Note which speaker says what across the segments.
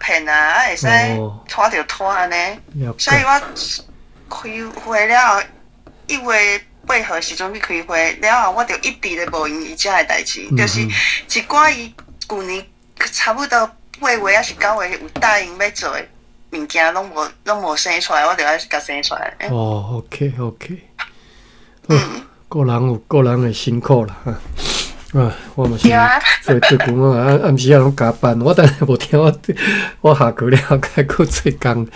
Speaker 1: 騙啊，啊會使拖著拖按呢。所以我開會了後，1月8號時陣去開會了後，我就一直咧無閒伊遮的代誌，就是一寡伊舊年差不多8月抑是9月有答應欲做的物件，攏無生出來，我就愛共生出來。
Speaker 2: 哦，OK，OK，各人有各人的辛苦啦，哈。啊，我嘛是做做工啊，暗時仔攏加班，我等下無聽我我下課了後閣閣做工，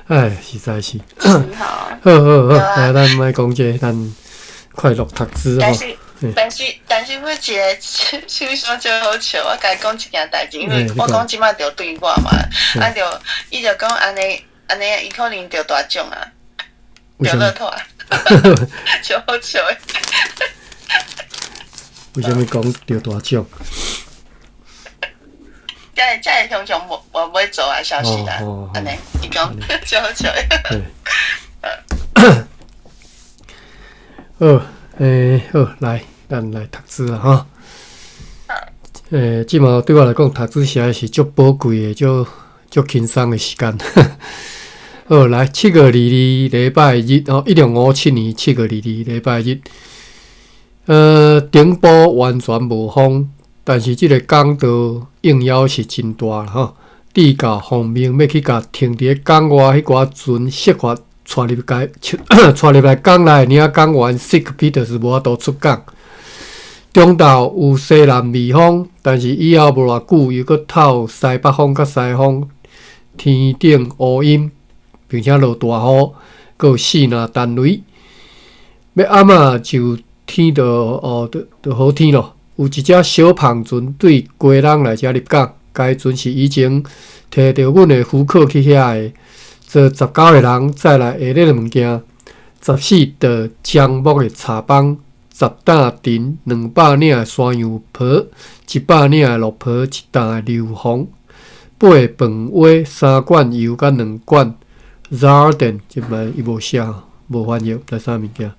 Speaker 2: 唉，實在是。好好好，來咱莫講這個，咱快樂讀書
Speaker 1: 吼。但是，我一个手相足好笑，我共伊講一件代誌，因為我講這擺著對我嘛，啊著伊就講按呢按呢，伊可能著大獎啊，著樂透啊，足好笑的。
Speaker 2: 為啥物講著大獎？
Speaker 1: 這個常常無無欲做啊消息啦，按呢伊講足好笑的。
Speaker 2: 好，好，來，咱來讀書啦，吼。這馬對我來講，讀書實在是足寶貴的、足足輕鬆的時間。好，來，7月22禮拜日，吼，1057年7月22禮拜日。頂埔完全無風，但是這个港道應邀是真大啦，吼。至到奉命欲去共停佇咧港外彼寡船設法帶入該帶入來港內，領港員 Sick Peters 無法度出港。中晝有西南微風，但是以後無偌久又閣透西北風佮西風，天頂烏陰，並且落大雨，閣有四若單雷。欲暗仔就天就哦，就就好天咯。有一隻小帆船對基隆來遮入港，該船是以前提著阮的胡克去遐的，坐19個人載來下熱的物件，14桌樟木的柴枋，10擔藤，200領的山羊皮，100領的鹿皮，一擔的硫磺，八個飯碗，三罐油，佮兩罐 Zarden，這擺伊無寫，無翻譯，毋知啥物件。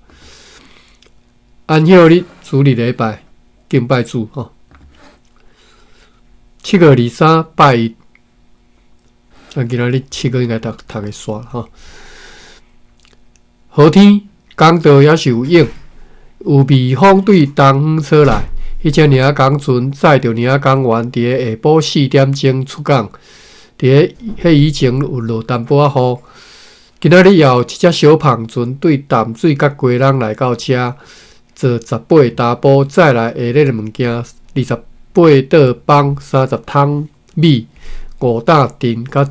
Speaker 2: 安息日主日禮拜敬拜主吼。7月23拜一，啊，今仔日7月應該讀讀會煞吼。好天，港道猶是有影，有微風對東方吹來，彼隻領港船載著領港員，佇咧下晡4點鐘出港。佇咧彼以前有落淡薄仔雨。今仔日也有一隻小帆船對淡水佮基隆來到遮。坐18個查埔，載來下熱的物件，28桌枋，30桶米，5擔藤，佮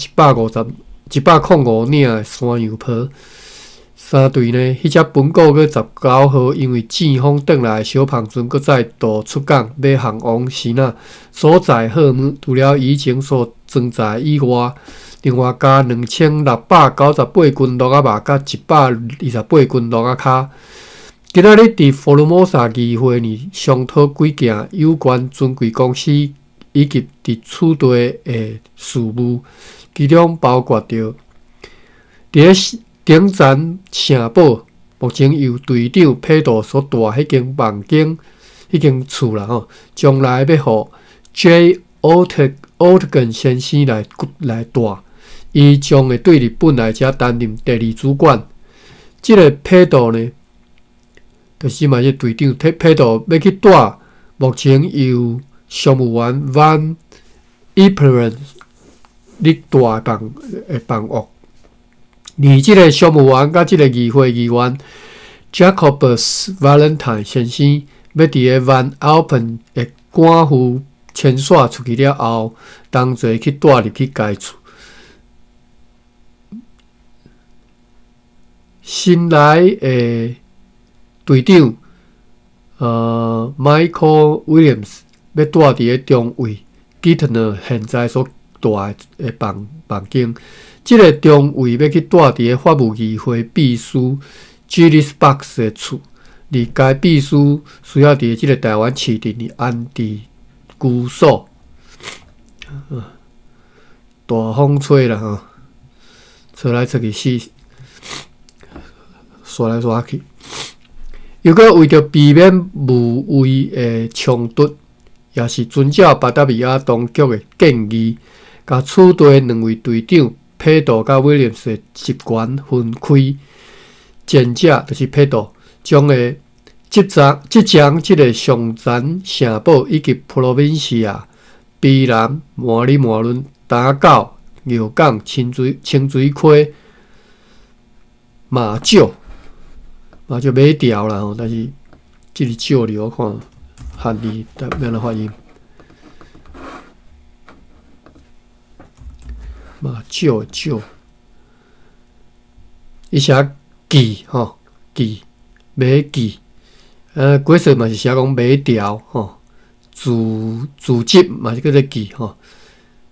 Speaker 2: 105領的山羊皮。三隊呢，彼隻本國閣19號，因為戰風轉來的小帆船，閣再度出港，欲航往時那所載貨物，除了以前所裝載以外，另外加2698斤鹿仔肉，佮128斤鹿仔跤。今仔日佇福爾摩沙議會呢，商討幾件有關尊貴公司以及佇此地的事務，其中包括著佇咧頂層城堡，目前由隊長佩道所蹛彼間房間、彼間厝啦吼，將來欲予 J. Ortgen 先生來蹛，伊將會對日本來遮擔任第二主管。這个佩道呢，就是嘛，這隊長佩道欲去蹛，目前由商務員 Van Iperen 咧蹛的房的房屋。而這个商務員佮這个議會議員 Jacobus Valentine 先生，欲佇个 Van Alpen 的趕赴遷徙出去了後，同齊去蹛入去該厝。新來的隊長，Michael Williams 欲蹛佇个中尉 Gitner 現在所蹛的房房間。這个中尉欲去蹛佇个法務議會秘書 Gillis Box 的厝，而該秘書需要佇這个台灣市鎮裡安置居所。大風吹啦吼，吹來吹去死，刷來刷去。又閣為著避免無謂的衝突，也是遵照巴達維亞當局的建議，共此地兩位隊長佩杜佮威廉斯的職權分開，前者就是佩杜將會執掌執掌這个上層城堡以及普羅賓西亞、卑南、摩里摩倫、打狗、尿港、清水清水溪、馬廄、馬廄馬條啦吼，但是這个廄字我看漢字欲按怎發音？馬廄廄，伊寫記吼記馬記，鬼說嘛是寫講馬條吼，組組織嘛是叫做記吼，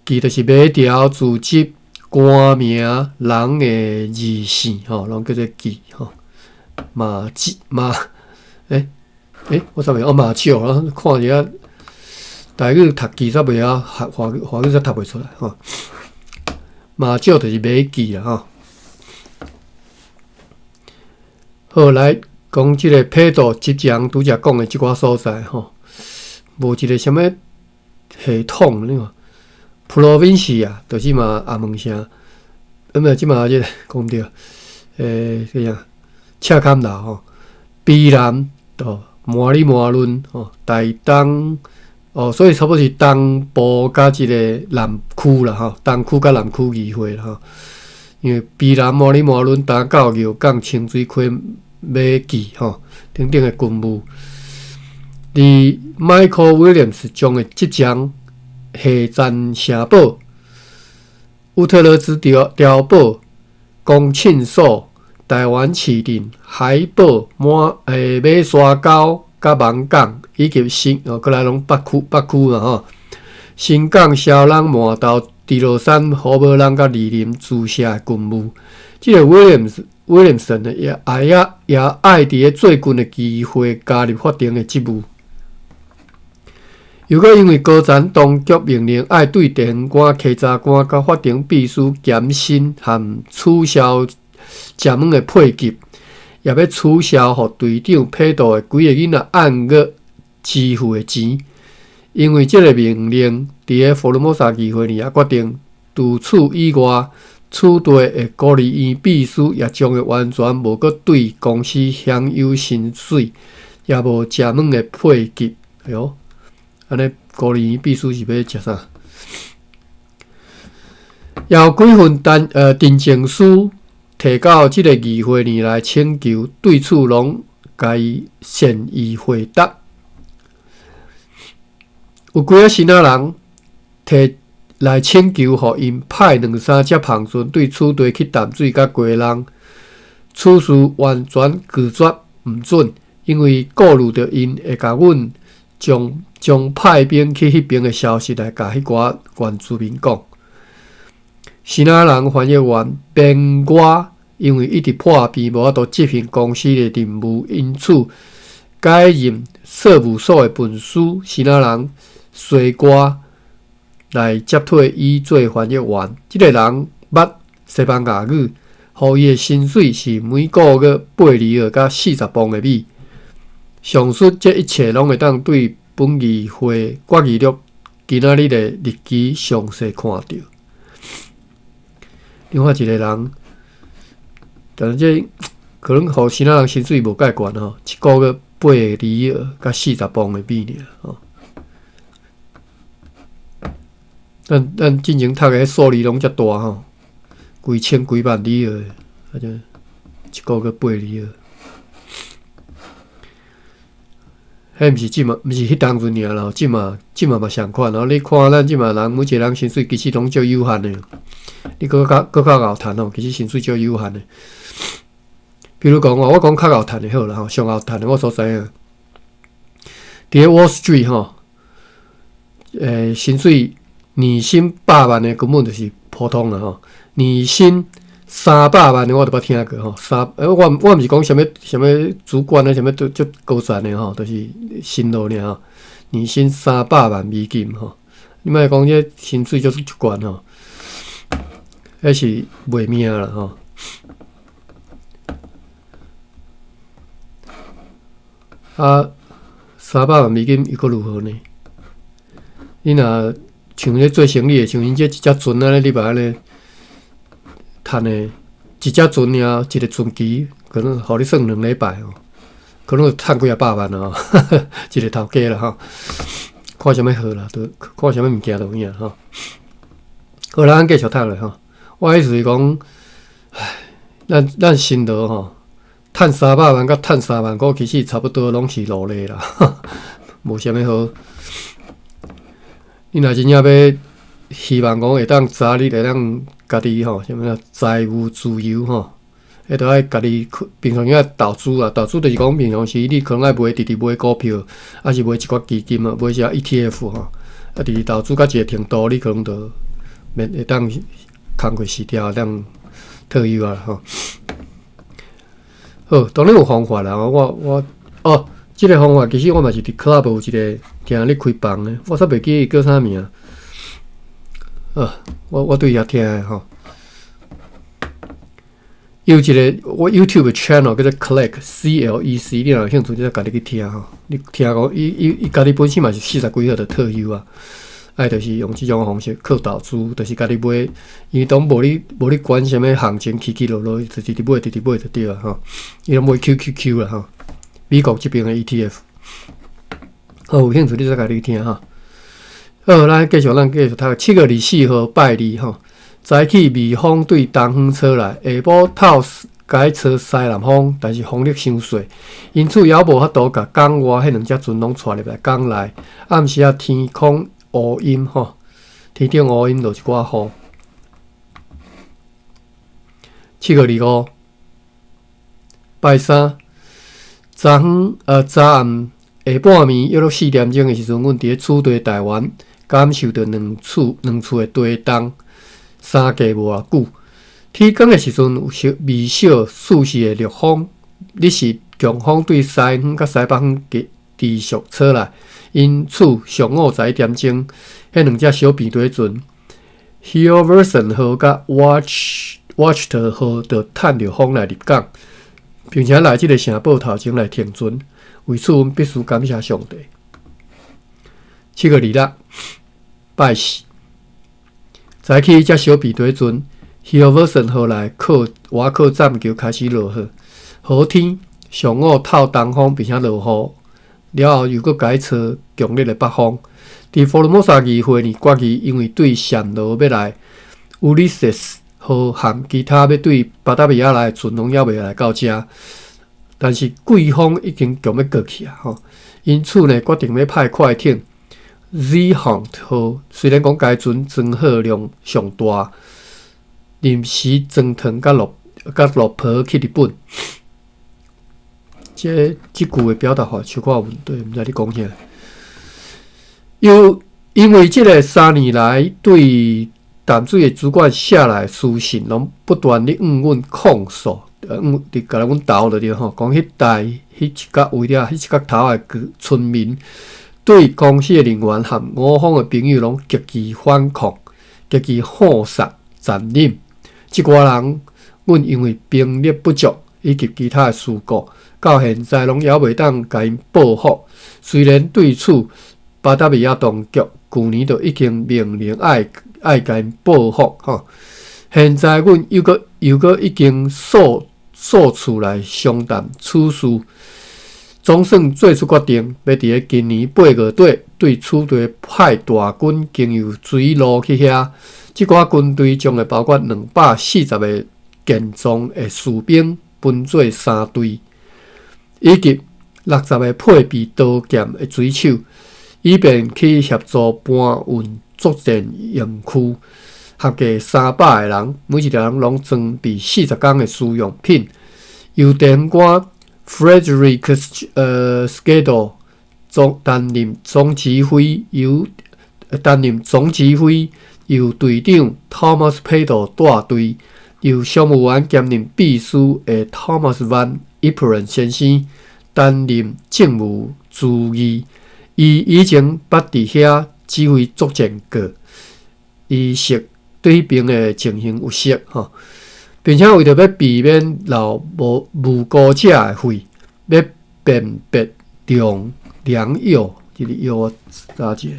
Speaker 2: 記就是馬條組織官名人的字姓吼，攏叫做記吼。馬記馬，欸欸，我煞袂曉哦，馬廄，看一下台語讀字煞袂曉，華華語煞讀袂出來吼。馬廄就是馬記啦吼。好，來講這个佩杜執掌拄才講的這寡所在吼，無一個啥物系統，你看，普羅賓西亞就是嘛阿門城，毋這馬這个講毋對，欸，叫啥？赤崁樓吼，卑南到摩里摩倫吼，台東哦，所以差不多是東部佮這个南區啦吼，東區佮南區議會啦吼，因為卑南、摩里摩倫、打狗、廟港、清水溪、馬記吼等等的軍務，而 Michael Williams 將會執掌下層城堡、烏特勒支碉碉堡、公慶所、台灣市鎮、海寶、滿欸馬沙溝、佮網港，以及新哦，閣來攏北區北區嘛吼，新港、蕭朗、滿豆、直落山、胡無人佮二林支社的軍務。這个 Williams Williamson 呢，也愛也也愛佇咧最近的機會加入法庭的職務。又閣因為高層當局命令愛對地方官、稽查官佮法庭秘書減薪和取消食物的配給，也欲取消予隊長佩杜的幾个囡仔按月支付的錢。因為這个命令，佇咧福爾摩沙議會裡也決定，除此以外，此地的孤兒院秘書也將會完全無閣對公司享有薪水，也無食物的配給。哎喲，按呢孤兒院秘書是欲食啥？也有幾份單陳情書提到這个議會裡來請求，對此攏共伊善意回答。有幾个新仔人提來請求，予𪜶派兩三隻帆船對此地去淡水佮基隆，此事完全拒絕毋准，因為顧慮著𪜶會共阮將將派兵去彼爿的消息來共彼寡原住民講。新仔人翻譯員邊我，因為一直破病，無法度執行公司的任務，因此改任稅務所的文書新仔人西瓜來接替伊做翻譯員。這个人捌西班牙語，予伊的薪水是每个月八里爾佮40磅的米。上述這一切攏會當對本議會決議錄今仔日的日期詳細看著。另外一个人，但是這可能予其他人薪水無蓋懸吼，一个月八里爾佮40磅的米爾吼。咱咱進前讀的數字攏遮大吼，幾千幾萬里爾，啊，這一个月八里爾。彼毋是這馬，毋是彼當陣爾啦，這馬這馬嘛相款哦。你看咱這馬人，每一个人薪水其實攏足有限的。你閣較閣較𠢕趁哦，其實薪水足有限的。比如講哦，我講較𠢕趁的好啦吼，上𠢕趁的我所知影，佇咧 Wall Street 吼，薪水年薪百萬的根本就是普通啦吼，年薪300萬的我都捌聽過吼，三，我我毋是講啥物啥物主管啊，啥物都足高層的吼，就是薪路爾吼，年薪300萬美金吼，你莫講這薪水足足懸吼，彼是賣命啦吼。啊，300萬美金又閣如何呢？你若像咧做生意的，像𪜶這一隻船按呢，你欲按呢趁的，一隻船爾，一個船期可能予你算2禮拜吼，可能趁幾仔百萬啊，一個頭家啦吼。看啥物號啦，都看啥物物件都有影吼。好啦，咱繼續讀落吼。我意思是講，唉，咱辛勞吼，趁300萬佮趁3萬箍，其實差不多攏是勞力啦，無啥物好。你若真正欲希望講會當早日會當家己吼，啥物啊財務自由吼，彼著愛家己平常時愛投資啊，投資就是講平常時你可能愛買直直買股票，抑是買一寡基金啊，買啥 ETF 吼，啊，直直投資到一個程度，你可能就免會當工課辭掉，會當退休啊吼。好，當然有方法啦，我哦，這個方法其實我嘛是佇 club 有一個聽咧開房的，我煞袂記伊叫啥名。啊，我對遐聽的吼。有一個我 YouTube channel 叫做 Clec C L E C，你若有興趣，你再家己去聽吼。你聽講，伊家己本身嘛是四十幾歲就退休啊，啊，就是用這種方式靠投資，就是家己買，伊攏無咧管啥物行情起起落落，就直直買，直直買就對啊吼。伊攏買 QQQ 啦吼，美國這邊的 ETF。好，有興趣你再家己去聽吼。好，咱繼續，咱繼續讀7月24號拜二吼。早起微風對東方吹來，下晡透共吹西南風，但是風力傷細，因此猶無法度共港外彼兩隻船攏帶入來港內。暗時仔天空烏陰吼，天頂烏陰落一寡雨。7月25，拜三，早暗下半暝約4點鐘的時陣，阮佇咧此地台灣感受著兩處的地動。相隔無偌久，天光的時陣有小微小四時的烈風，日時強風對西方佮西北方持續吹來，因此上午11點鐘，彼兩隻小平底船 Hilversum 號佮 Wachter 號就趁著風來入港，並且來這个城堡頭前來停船。為此，阮必須感謝上帝。7月26，拜四。早起，這小平底船 Hilversum 號來靠外靠棧橋開始落雨，好天上午透東風，並且落雨，了後又閣改吹強烈的北風。佇福爾摩沙議會呢決議，因為對暹羅欲來 Ulysses 號和其他欲對巴達維亞來的船攏猶未來到遮，但是季風已經強欲過去啊！吼，因此呢，決定欲派快艇 Zeehond 號，雖然講該船裝貨量上大，臨時裝糖佮落婆去日本。這句的表達法小可有問題，毋知咧講啥。又因為這个3年來對淡水的主管寫來書信，攏不斷咧向阮控訴，佇共阮投著對吼，講彼帶彼一角位了，彼一角頭的村民對公司的人員和我方的朋友攏極其反抗，極其放殺殘忍。這寡人，阮因為兵力不足以及其他的事故，到現在攏猶未當共𪜶報復。雖然對此，巴達維亞當局舊年就已經命令愛共𪜶報復吼。現在阮又閣已經數次來商談此事，總算做出決定，欲佇咧今年8月底對此地派大軍經由水路去遐。這寡軍隊將會包括240個健壯的士兵，分做三隊，以及60個配備刀劍的水手，以便去協助搬運作戰用具。合計300個人，每一個人攏裝備40工的需用品。由電官 Frederick Schedel 總擔任總指揮，由擔任總指揮，由隊長 Thomas Peddle 帶隊，由商務員兼任秘書的 Thomas Van Iperen 先生擔任政務主義。伊以前捌佇遐指揮作戰過，伊熟對彼邊的情形有熟吼，並且為著欲避免流無辜者的血，欲辨別良藥，這個藥我查一下。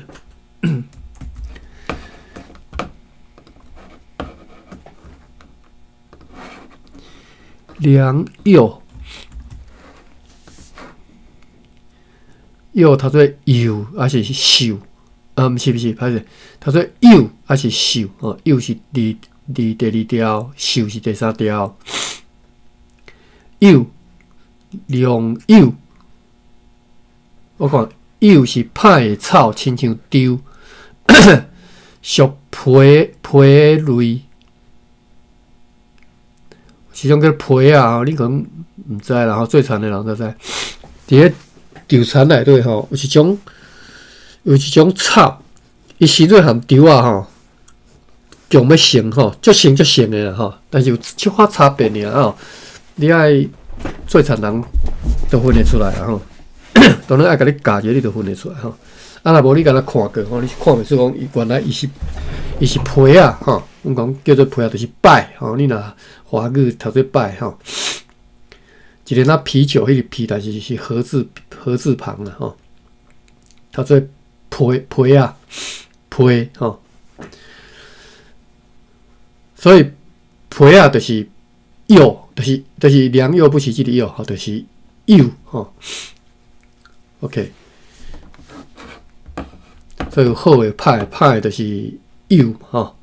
Speaker 2: 良莠，莠讀做幼，抑是秀？啊，毋是毋是，歹勢，讀做幼抑是秀？吼，幼是二二第二調，秀是第三調。莠，良莠，我看莠是歹的草，親像稻，屬皮皮類，這種叫皮啊，你可能毋知啦吼，做田的人才知。佇咧稻田內底吼，有一種草，伊生做含稻仔吼，強欲成吼，足成足成的啦吼，但是有小可差別爾吼，你愛做田人都分會出來啦吼。當然愛共你教者，你就分會出來吼。啊，若無你敢若看過吼，你是看袂出講伊原來伊是皮仔吼。阮講叫做皮仔，就是擺吼。你若華語讀做擺吼，一个若啤酒彼個啤，但是是禾字旁啦吼。讀做皮皮仔皮吼。所以皮仔就是莠，就是良莠不齊這個莠吼，就是莠吼。OK，所以有好的、歹的，歹的就是莠吼。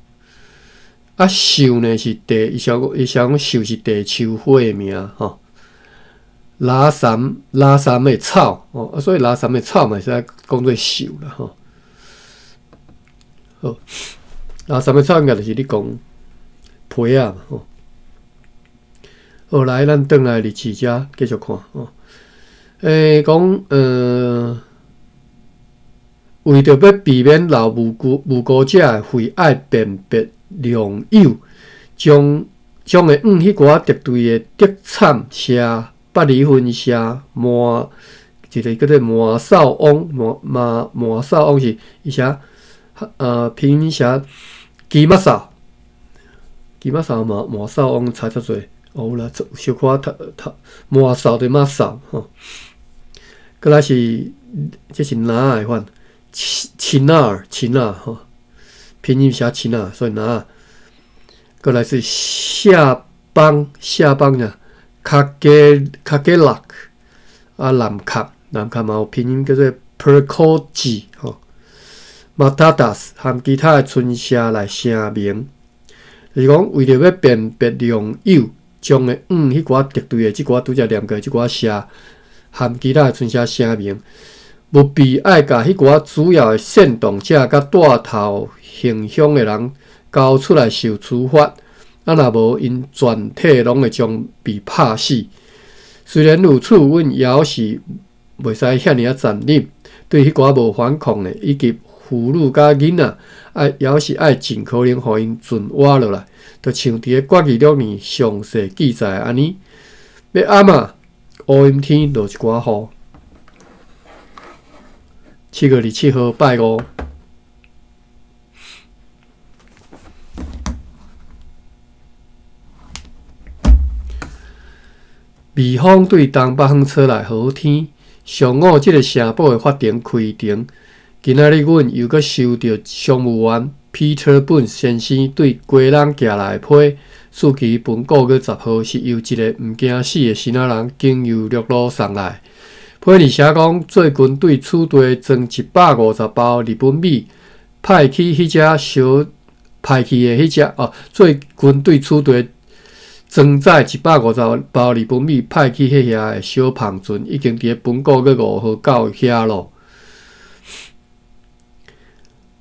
Speaker 2: 啊，秀呢是地，伊寫講秀是地秋花的名吼。拉三拉三的草哦，啊，所以拉三的草嘛會使講做秀啦吼。好，拉三的草應該就是你講皮仔嘛吼。好，來，咱轉來日誌遮繼續看吼。講為著欲避免老無辜者的血愛辨別良莠，將會向彼寡敵對的德慘社、巴黎分社、魔一个叫做魔獸翁、魔魔魔獸翁是伊寫拼音寫雞仔掃，雞仔掃嘛魔獸翁差遮濟。哦，有啦，小可讀讀魔獸的馬掃吼，閣來是這是哪的款？親仔親仔吼，拼音寫親仔，所以哪？閣來是下邦下邦呀，卡給卡給洛啊，南卡南卡嘛有拼音叫做 Percoji 吼，馬塔達斯含其他的村社來聲明，就是講為著欲辨別良莠。將會向彼寡敵對的這寡拄才念過這寡社，含其他的村社聲明，務必愛共彼寡主要的煽動者佮帶頭行凶的人交出來受處罰，啊，若無𪜶全體攏會將被拍死。雖然如此，阮猶是袂使遐爾仔殘忍，對彼寡無反抗的以及婦女佮囡仔，愛猶是愛盡可能予𪜶存活落來。就像佇个決議錄裡詳細記載按呢，欲暗啊，烏陰天落一寡雨。7月27號拜五，微風對東北方吹來，好天。上午這个城堡的法庭開庭，今仔日阮又閣收著商務員 Peter Boone 先生對基隆寄來的批，暑期本個月10號是由一个毋驚死的新仔人經由陸路送來。批裡寫講，最近對此地裝150包日本米，派去彼隻小派去的彼隻哦，最近對此地裝載150包日本米派去彼遐的小帆船，已經佇本個月5號到遐咯。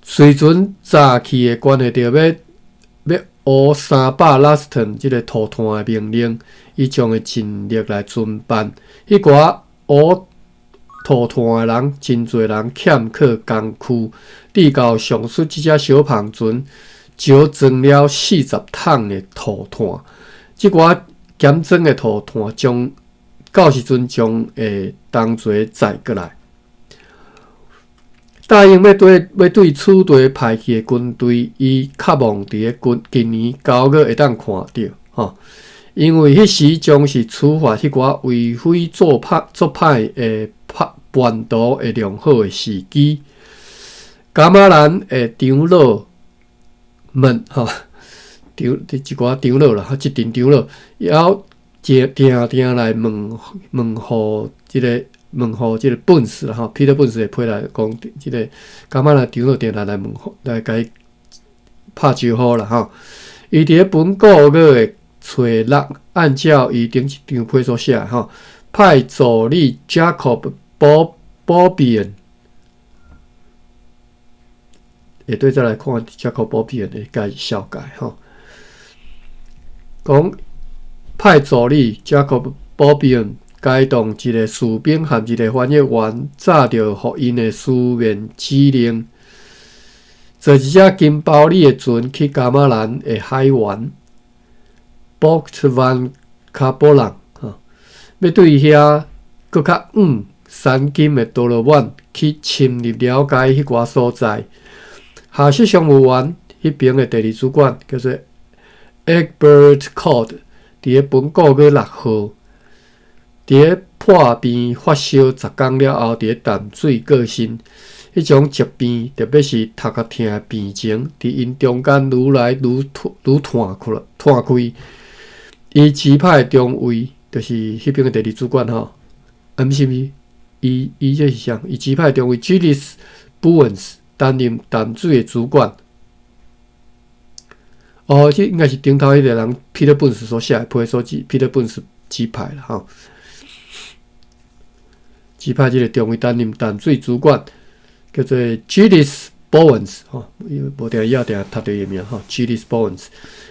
Speaker 2: 隨船早去的關係著欲挖300拉斯頓這个塗炭的命令，伊將會盡力來遵辦。彼寡挖塗炭的人，真濟人欠缺工具，直到上述這隻小帆船少裝了40桶的塗炭，這寡減裝的塗炭將到時陣將會同齊載過來。答應欲對此地派去的軍隊，伊渴望佇个今年9月會當看著，吼，因為彼時將是處罰彼寡為非作歹的叛徒的良好的時機。噶瑪蘭的長老們，吼，長一寡長老啦，一陣長老，猶定定來問問予這个問予這个本事啦吼，彼得本事會批來講，這个噶瑪蘭長老定定來問，來共伊拍招呼啦吼。伊佇咧本古月的初六，按照伊頂一張批所寫吼，派助理 Jacob Beaubien，下底再來看 Jacob Beaubien 的介紹介吼，講派助理 Jacob Beaubien 偕同一个士兵和一个翻譯員，紮著予𪜶的書面指令，坐一隻金包里的船去噶瑪蘭的海員 Bogt van Capolan 吼，欲對遐閣較遠山金的多羅滿去深入了解彼寡所在。下屬商務員彼爿的第二主管叫做 Egbert Code，佇咧本個月6號，佇咧破病發燒10工了後，佇咧淡水過身。彼種疾病，特別是頭殼疼的病情，佇𪜶中間愈來愈愈湠開，湠開。伊指派中尉，就是彼爿的第二主管吼，啊，毋是毋是，伊伊這是啥？伊指派中尉 Gillis Bowens 擔任淡水的主管。哦，這應該是頂頭彼个人彼得本斯所寫的批所指彼得本斯指派啦吼。指派這个中尉擔任淡水主管，叫做 Gillis Bowens 吼，伊無定伊也定讀著伊名吼，Gillis Bowens。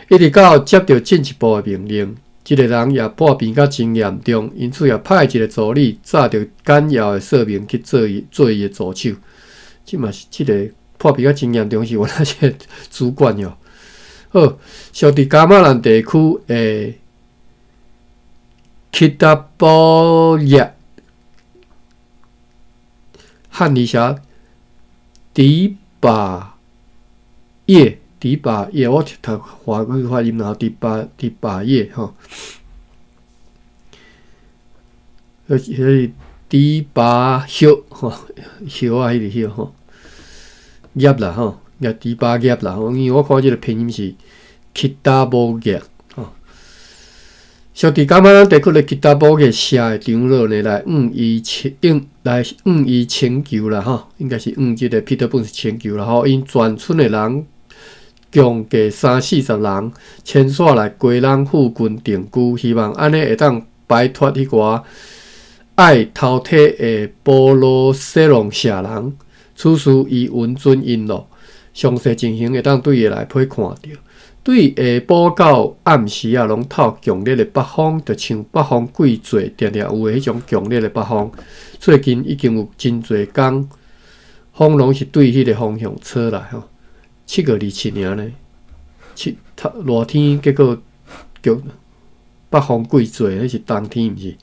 Speaker 2: 一直到接著進一步的命令，這个人也破病甲真嚴重，因此也派一个助理紮著簡要的說明去做伊做伊的助手。這嘛是這个破病甲真嚴重，是原來這个主管喲。好，屬佇噶瑪蘭地區的吉達波葉漢語寫迪巴葉，迪巴葉，我讀華語發音，然後迪巴迪巴葉吼，彼彼迪巴葉吼，葉啊，彼个葉吼，葉啦吼，葉迪巴葉啦吼，因為我看這个拼音是吉達波葉吼。屬佇噶瑪蘭地區的吉達波葉社的長老呢，來向伊請，來向伊請求啦吼，應該是向這个彼得本斯請求啦吼，𪜶全村的人共計三四十人遷徙來基隆附近定居，希望按呢會當擺脫彼寡愛偷體的波羅西隆社人。此事伊允准𪜶咯，詳細情形會當對伊內批看著。對下晡到暗時啊，攏透強烈的北風，就像北風季節定定有的彼種強烈的北風。最近已經有真濟工，風攏是對彼个方向吹來吼。7月27爾呢，七熱天，結果叫北風季節，彼是冬天毋是？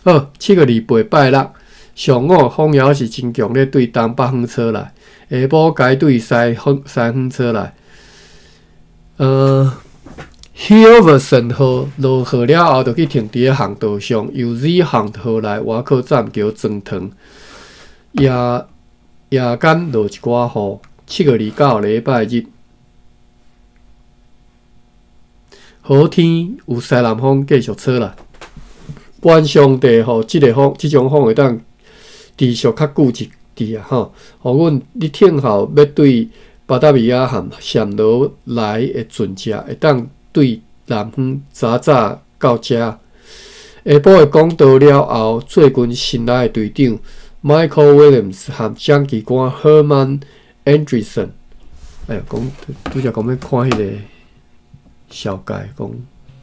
Speaker 2: 好，7月28拜六上午，風猶是真強烈，對東北方吹來；下晡改對西方西方吹來。Hilversum 號落雨了後，就去停佇咧航道上，由 Zeehaen 號來倚靠棧橋裝糖。夜夜間落一寡雨。7月29禮拜日，好天有西南風繼續吹來。願上帝予這个風，這種風會當持續較久一點啊！吼，予阮咧聽候欲對巴達維亞和暹羅來的船隻，會當對南方早早到遮。下晡的講道了後，最近新來的隊長 Michael Williams 和掌機官 Herman Andresen，哎呀，講拄才講欲看彼个紹介，講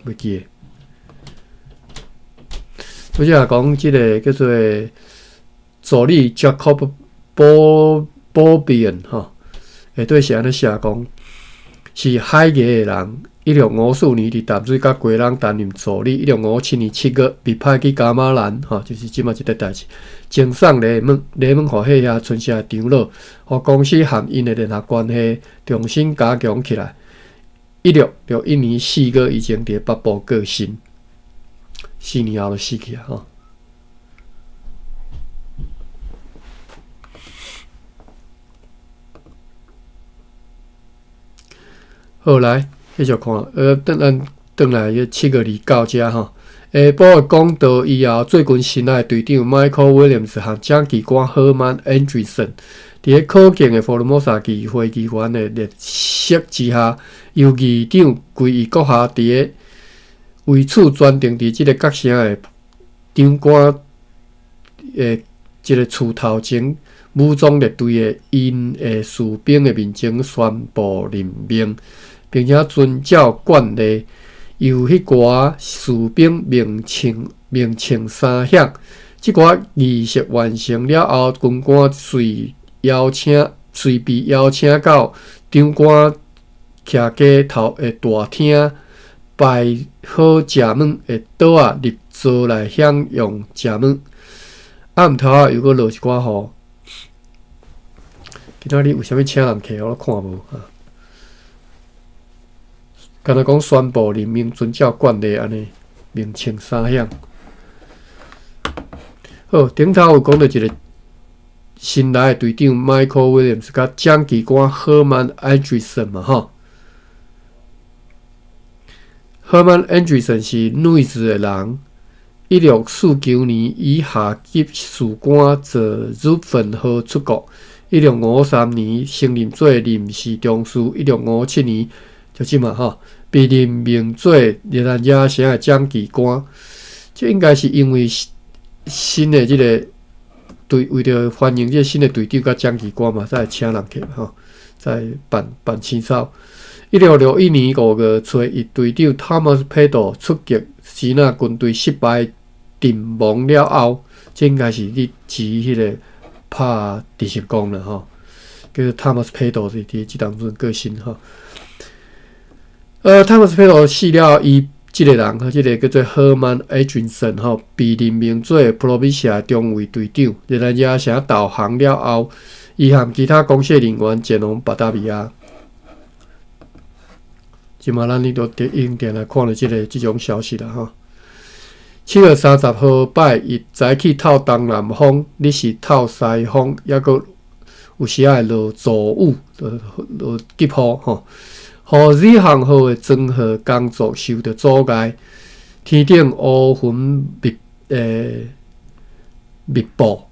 Speaker 2: 袂記得。拄才講這个叫做助理 Jacob Beaubien 吼，下底是按呢寫講，是海牙的人。1654年佇淡水佮基隆擔任助理。1657年7月被派去噶瑪蘭，吼，就是這馬這個代誌。贈送禮物，禮物予彼遐村社的長老，予公司和𪜶的聯合關係重新加強起來。1661年4月，伊前佇北部過身，4年後就死去啊！吼。好來，繼續看，等咱轉來彼7月29遮吼，下晡的講道以後，最近新來的隊長 Michael Williams 和掌旗官 Herman Andresen 佇咧可敬的福爾摩沙議會議員的列席之下，由議長歸伊閣下佇咧位處專定佇這个角城的長官的這个厝頭前武裝列隊的𪜶的士兵的面前宣布任命，並且遵照慣例，由彼寡士兵鳴槍鳴槍三響。這寡儀式完成了後，軍官隨邀請隨被邀請到長官徛家頭的大廳擺好食物的桌仔入座來享用食物。暗頭仔又閣落一寡雨。今仔日有啥物請人客，我看無啊。敢若講宣布任命遵照慣例按呢，鳴槍三響。好，頂頭有講著一个新來的隊長 Michael Williams 佮掌旗官 Herman Andresen 嘛吼。Herman Andresen 是 Nuits 的人，1649年以下級士官坐 Zutphen 號出國。1653年升任做臨時中士。1657年就這嘛吼，被任命做熱那亞城的掌旗官。這應該是因為新的這个隊，為著歡迎這个新的隊長佮掌旗官嘛，才會請人客吼，才辦辦清掃。1661年5月初一，隊長 Thomas Pedro 出擊支那軍隊失敗陣亡了後，這應該是咧指彼个拍鄭成功啦吼，叫做 Thomas Pedro 是佇這當陣過身吼。Thomas Pedro 死了，伊這个人，這个叫做 Herman Andresen 吼，被任命做 Provincia 中尉隊長。熱那亞城投降了後，伊和其他公社人員前往巴達維亞。這馬咱呢都佇已經來看著這个這種消息啦吼。7月30號拜一早起透東南風，日時透西風，抑閣有時仔會落驟雨，落急雨吼。予子航號的裝貨工作受著阻礙，天頂烏雲密佈，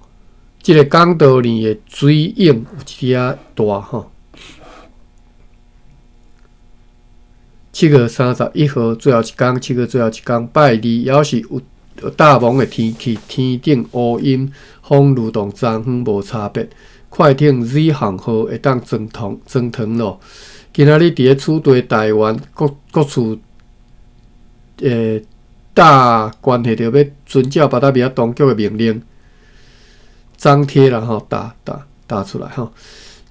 Speaker 2: 這个港道裡的水湧有一點仔大吼。7月31號最後一工，7月最後一工拜二，猶是有大霧的天氣，天頂烏雲，風如同昨昏無差別。快艇子航號會當裝糖裝糖咯。今仔日佇咧此地台灣各各處，大關係著欲遵照巴達維亞當局的命令，張貼啦吼，打打打出來吼。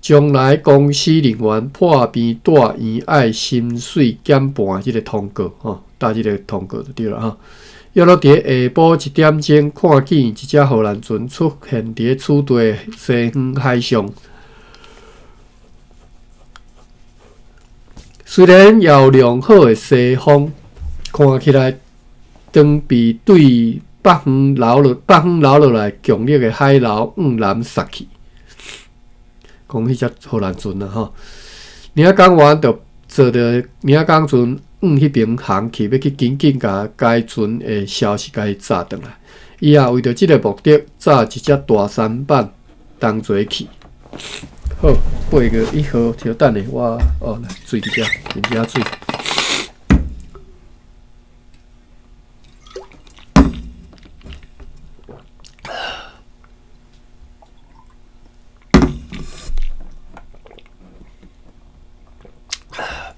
Speaker 2: 將來公司人員破病住院愛薪水減半這个通告吼，打這个通告就對啦吼。約落佇咧下晡一點鐘，看見一隻荷蘭船出現佇咧此地西方海上。雖然有良好的西風，看起來當被對北方流落北方流落來強烈的海流向南殺去。講彼隻荷蘭船啊吼，領港員就坐著領港船往彼邊航去，欲去緊緊共該船的消息共伊炸轉來。伊也為著這个目的，紮一隻大舢板同齊去。好，8月1號，稍等下，我哦來水佇遮，啉寡水。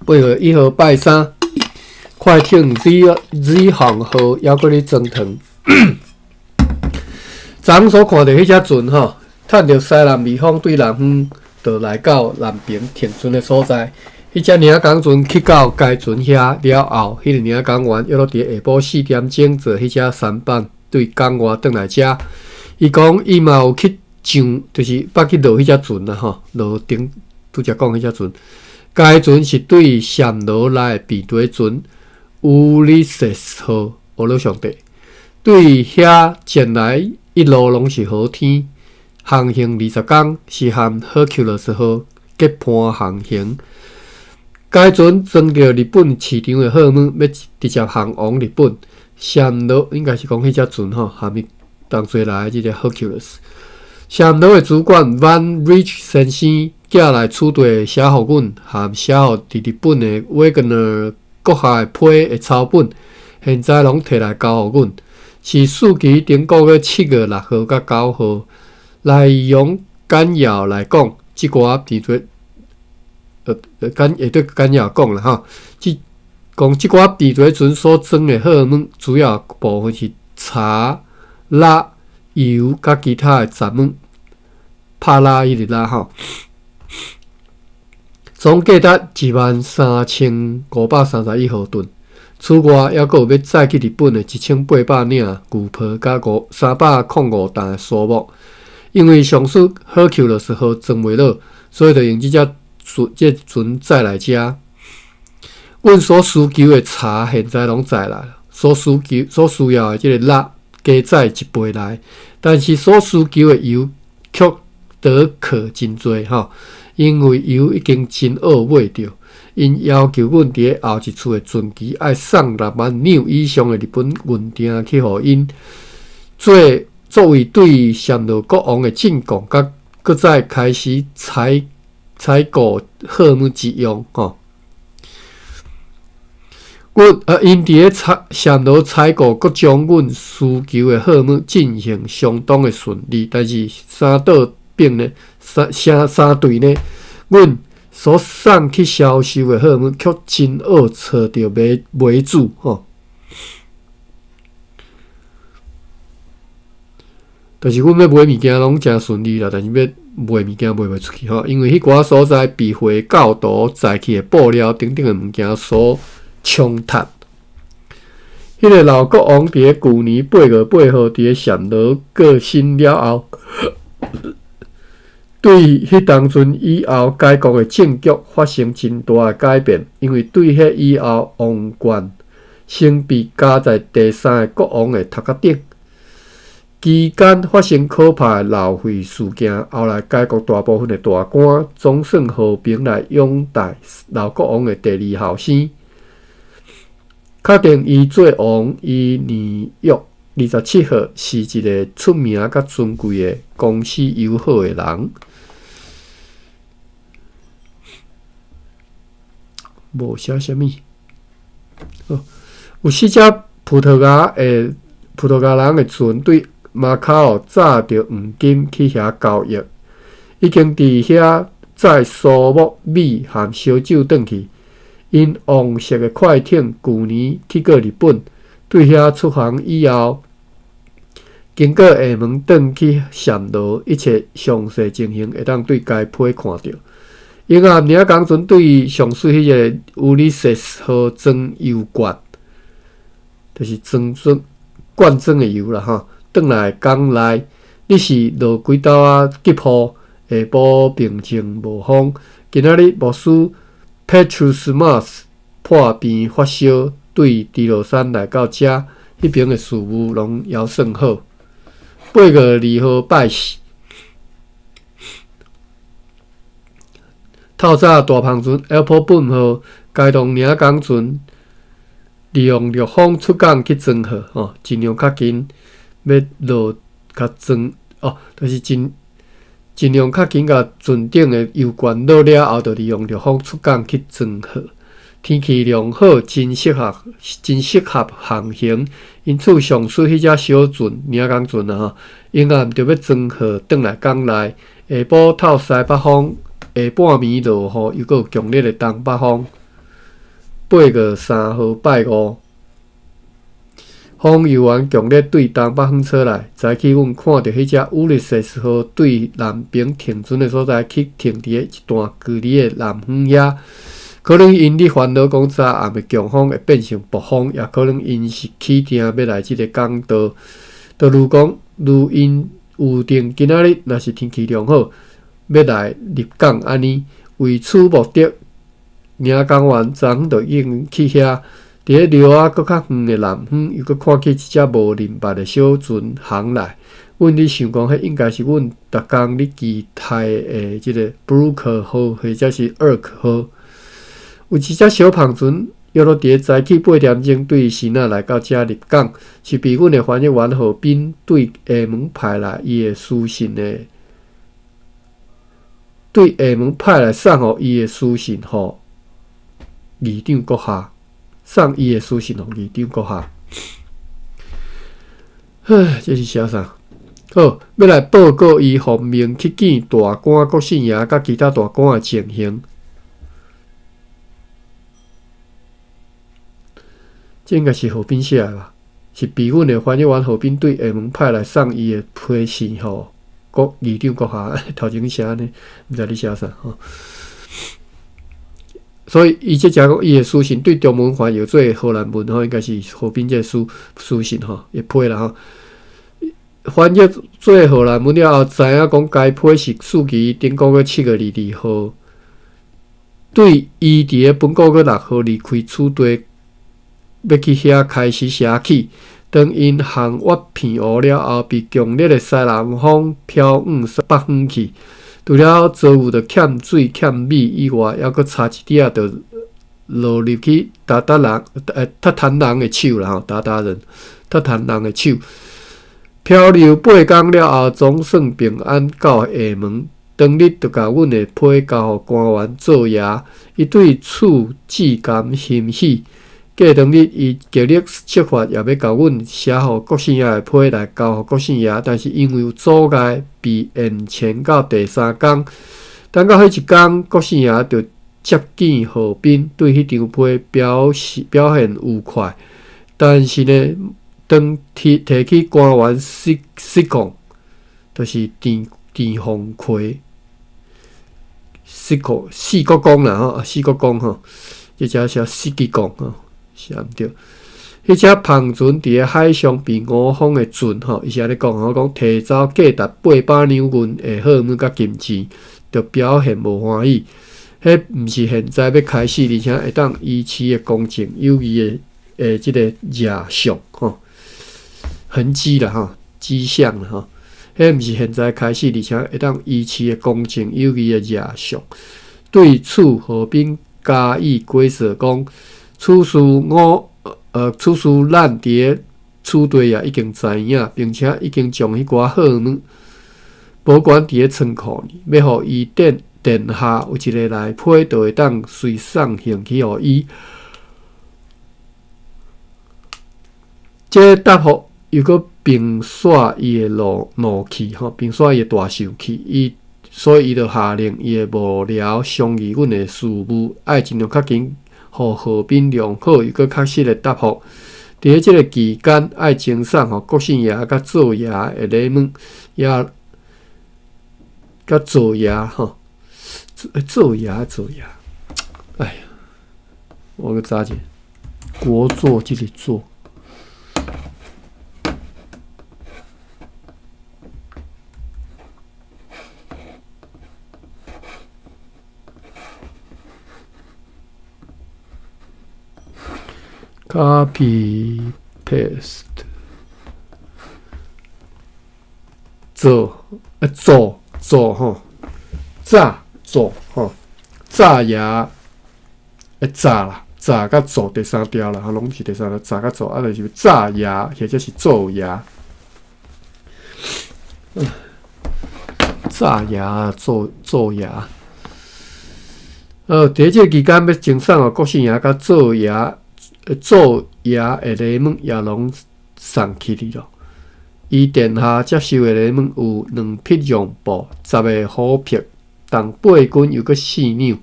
Speaker 2: 8月1號拜三，快艇子子航號猶閣咧裝糖。昨昏所看著彼隻船吼，趁著西南微風對南方，就來到南爿停船的所在。彼隻領港船去到該船遐了後，彼个領港員約落佇下晡4點鐘坐彼隻舢板對港外轉來遮。伊講伊嘛有去上，就是捌去落彼隻船啦吼，落頂拄才講彼隻船。該船是對暹羅來的避雷船烏里塞斯號，俄羅上帝對遐前來一路攏是好天，航行20工是和赫丘勒斯號結伴航行。該船裝著日本市場的貨物，欲直接航往日本。暹羅應該是講彼隻船吼，含伊同齊來的這個 Hercules。暹羅的主管 Van Rich 先生寄來此地寫予阮，含寫予佇日本的 Wagner 閣下的批的抄本，現在攏提來交予阮。是四期頂個月7月6號佮9號來用簡要來講，這寡佇做簡會對簡要講啦吼。這講這寡佇做船所裝的貨物，主要部分是茶、蠟、油佮其他的雜物，拍蠟彼個蠟吼。總價值13,531荷噸。此外，猶閣有欲載去日本的1800領牛皮佮305擔的沙木。因為上述荷丘勒斯號裝袂落，所以就用這隻船這船載來遮。阮所需求的茶現在攏載來，所需求所需要的這個蠟加載一倍來，但是所需求的油卻得可真濟吼，因為油已經真僫買著。𪜶要求阮佇後一次的船期愛送6萬兩以上的日本銀鐒去予𪜶，做作為對暹羅國王的進貢，佮閣再開始採採購貨物之用吼。阮𪜶佇咧採暹羅採購各種阮需求的貨物進行相當的順利，但是三島邊呢，三三三隊呢，阮所送去銷售的貨物卻真僫揣著買買主吼。但是阮欲買物件攏誠順利啦，但是欲賣物件賣袂出去吼，因為彼寡所在被回教徒載去的布料等等的物件所衝突。彼個老國王佇咧舊年8月8號佇咧暹羅過身了後，對彼當陣以後，該國的政局發生真大的改變，因為對彼以後，王冠先被加在第三个國王的頭殼頂。期間發生可怕的漏費事件，後來該國大部分的大官總算和平來擁戴老國王的第二後生，確定伊做王。伊年約27歲，是一个出名佮尊貴的公私友好的人。無寫啥物。有四隻葡萄牙人的船對馬卡奧載著黃金去遐交易，已經佇遐載蘇木、米和燒酒轉去。𪜶王室的快艇舊年去過日本，對遐出航以後，經過廈門轉去暹羅，一切詳細情形會當對該批看著。永暗領港船對上述彼个烏里塞斯號裝油罐，就是裝裝罐裝的油啦吼，轉來港內，你是落幾晝仔急雨，下晡平靜無風。今仔日牧師 Petrus Mas 破病發燒，對豬落山來到遮，彼爿的事務攏猶算好。8月2號拜四。透早大帆船 Appelboom 號該棟領港船利用陸風出港去裝貨，吼，盡量較緊，欲落較裝哦，就是盡盡量較緊，共船頂的油罐落了後，就利用陸風出港去裝貨。天氣良好，真適合真適合航行。因此，上述彼隻小船領港船啊，吼，永暗著欲裝貨轉來港內。下晡透西北風，下半暝落雨，又閣有強烈的東北風。8月3號拜五，風猶原強烈對東北方吹來。早起，阮看著彼隻烏利塞斯號對南邊停船的所在，去停佇咧一段距離的南方遐。可能𪜶咧煩惱講昨暗的強風會變成暴風，也可能𪜶是起定欲來這个港道。就如講，如𪜶預定今仔日若是天氣良好，欲來入港按呢，為此目的，領港員昨昏就已經去遐，佇咧寮仔閣較遠的南方，又閣看見一隻無認捌的小船航來。阮咧想講，彼應該是阮逐工咧期待的這个布魯克號，或者是厄克號。有一隻小帆船，約落佇早起8點鐘對支那來到遮入港，是被阮的翻譯員何斌對廈門派來伊的書信的，對廈門派來送予伊的書信予議長閣下，送伊的書信予議長閣下。唉，這是寫啥？好，欲來報告伊奉命去見大官國姓爺佮其他大官的情形。這應該是何斌寫的吧？是被阮的翻譯員何斌對廈門派來送伊的批信予國議長閣下，頭前寫按呢，毋知咧寫啥吼。所以伊這只講伊的書信對中文翻譯做荷蘭文吼，應該是何斌這個書信吼，會批啦吼。翻譯做荷蘭文了後，知影講該批是書記頂個月7月22號，對伊佇咧本個月6號離開此地，欲去遐開始寫起。當𪜶航越澎湖了後，被強烈的西南風飄往北方去。除了遭遇著欠水欠米以外，猶閣差一點仔就落入去韃靼人、韃靼人的手啦吼，韃靼人、韃靼人的手。漂流8工了後，總算平安到廈門。當日就共阮的批交予官員做爺，伊對此至感欣喜。過當日，伊極力設法也欲共阮寫予國姓爺的批來交予國姓爺，但是因為有阻礙，被延遲到第三工。等到彼一工，國姓爺就接見何斌，對彼張批表示表現愉快。但是呢，當提提起官員失失控，就是鄭鄭鳳奎失控四國公啦吼，四國公吼，這只寫四季公吼。寫毋對，彼隻帆船佇咧海上被五方的船吼，伊是按呢講吼，講提走價值800兩銀的貨物佮金錢，就表現無歡喜。彼毋是現在欲開始，而且會當維持的公正有義的的這个跡象吼，痕跡啦吼，跡象啦吼。彼毋是現在開始，而且會當維持的公正有義的跡象。對此，何斌加以解釋講。此事我，此事咱佇咧此地也已經知影，並且已經將彼寡貨物保管佇咧倉庫裡，欲予伊殿殿下有一个來批，就會當隨送行去予伊。這个答覆又閣平煞伊的怒怒氣，吼，平煞伊的大受氣，伊所以伊就下令伊的幕僚商議阮的事務，愛盡量較緊。予何斌良好又閣確實的答覆。佇咧這个期間，愛贈送予國姓爺佮灶爺的禮物，也佮灶爺吼，灶爺灶爺，哎呀，我閣查者，國座這个座。Copy paste 做做做吼，早做吼，早爷早啦，早佮做第三条啦，攏是第三条，早佮做，啊，就是早爷或者是做爷。早爷做做爷。伫這个期間，欲贈送予國姓爺佮做爺。灶爺的禮物也攏送去哩囉。伊殿下接受的禮物有兩匹絨布、10个虎匹，重8斤又閣4兩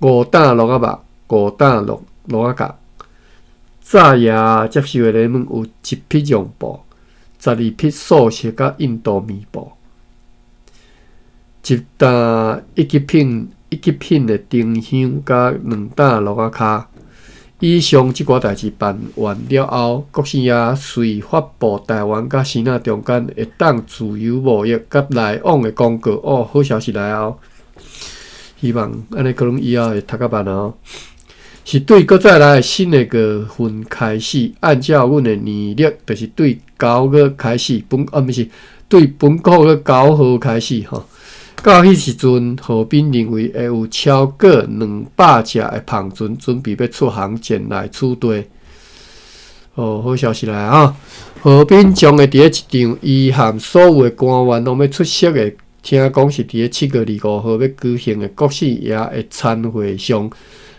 Speaker 2: ，5擔鹿仔肉、5擔鹿鹿仔角。灶爺接受的禮物有一匹絨布、12匹素色佮印度棉布，一擔一級品一級品的丁香佮2擔鹿仔跤。以上這寡代誌辦完了後，國姓爺遂發布台灣佮支那中間會當自由貿易佮來往的公告。哦，好消息來哦！希望按呢可能以後會讀較慢哦。是對閣再來新的月份開始，按照阮的年曆，就是對9月開始，本啊毋是對本個月9號開始吼。到彼時陣，何斌認為會有超過200隻的帆船準備欲出航前來此地。哦，好消息來啊！何斌將會佇咧一場伊和所有的官員攏欲出席的，聽講是佇咧7月25號欲舉行的國姓爺的餐會上，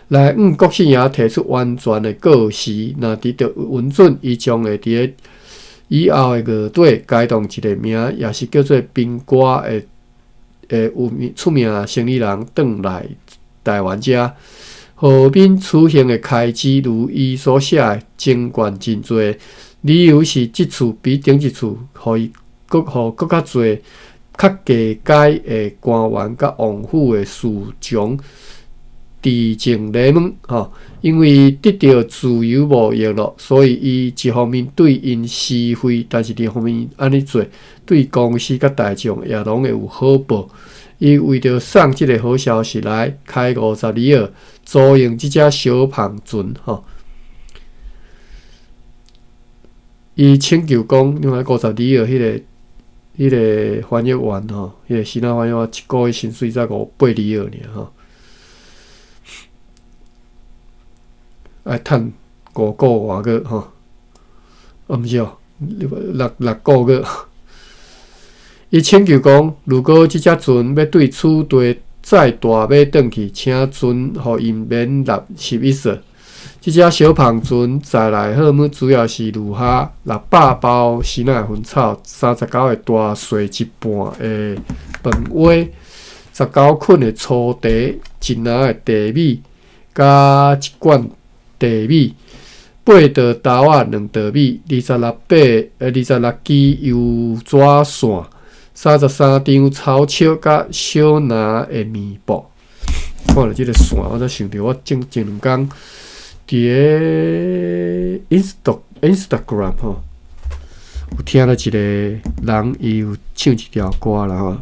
Speaker 2: 來向國姓爺提出完全的告辭。若得著允准，伊將會佇咧以後的月底改動一个名，也是叫做賓瓜的的有名出名的生理人轉來台灣遮。何敏此行的開支，如伊所寫的，增懸真濟。理由是這次比頂一次，予伊閣予閣較濟較低階的官員佮王府的侍從致敬禮物。吼，因為得著自由貿易囉，所以伊一方面對𪜶施惠，但是另一方面按呢做，對公司佮大眾也攏會有好報。伊為著送這个好消息來，開50里租用這隻小帆船，吼。伊請求講，另外50里彼个翻譯員吼，彼个新仔翻譯員一个月薪水才5、8里爾爾吼，愛趁5個外月吼，啊毋是哦，六個月。伊請求講，如果這隻船欲對此地載大馬轉去，請船予𪜶免納11索。這隻小帆船載來貨物主要是如下：600包新仔的薰草，39个大細一半的飯糰，19捆的粗茶，一籃的茶米，佮一罐茶米，8袋豆仔，2袋米，26支油纸线，33张草尺佮小篮的棉布。看著這个线，我才想著我前前兩工佇咧 Instagram 吼，有聽著一个人伊有唱一條歌啦吼，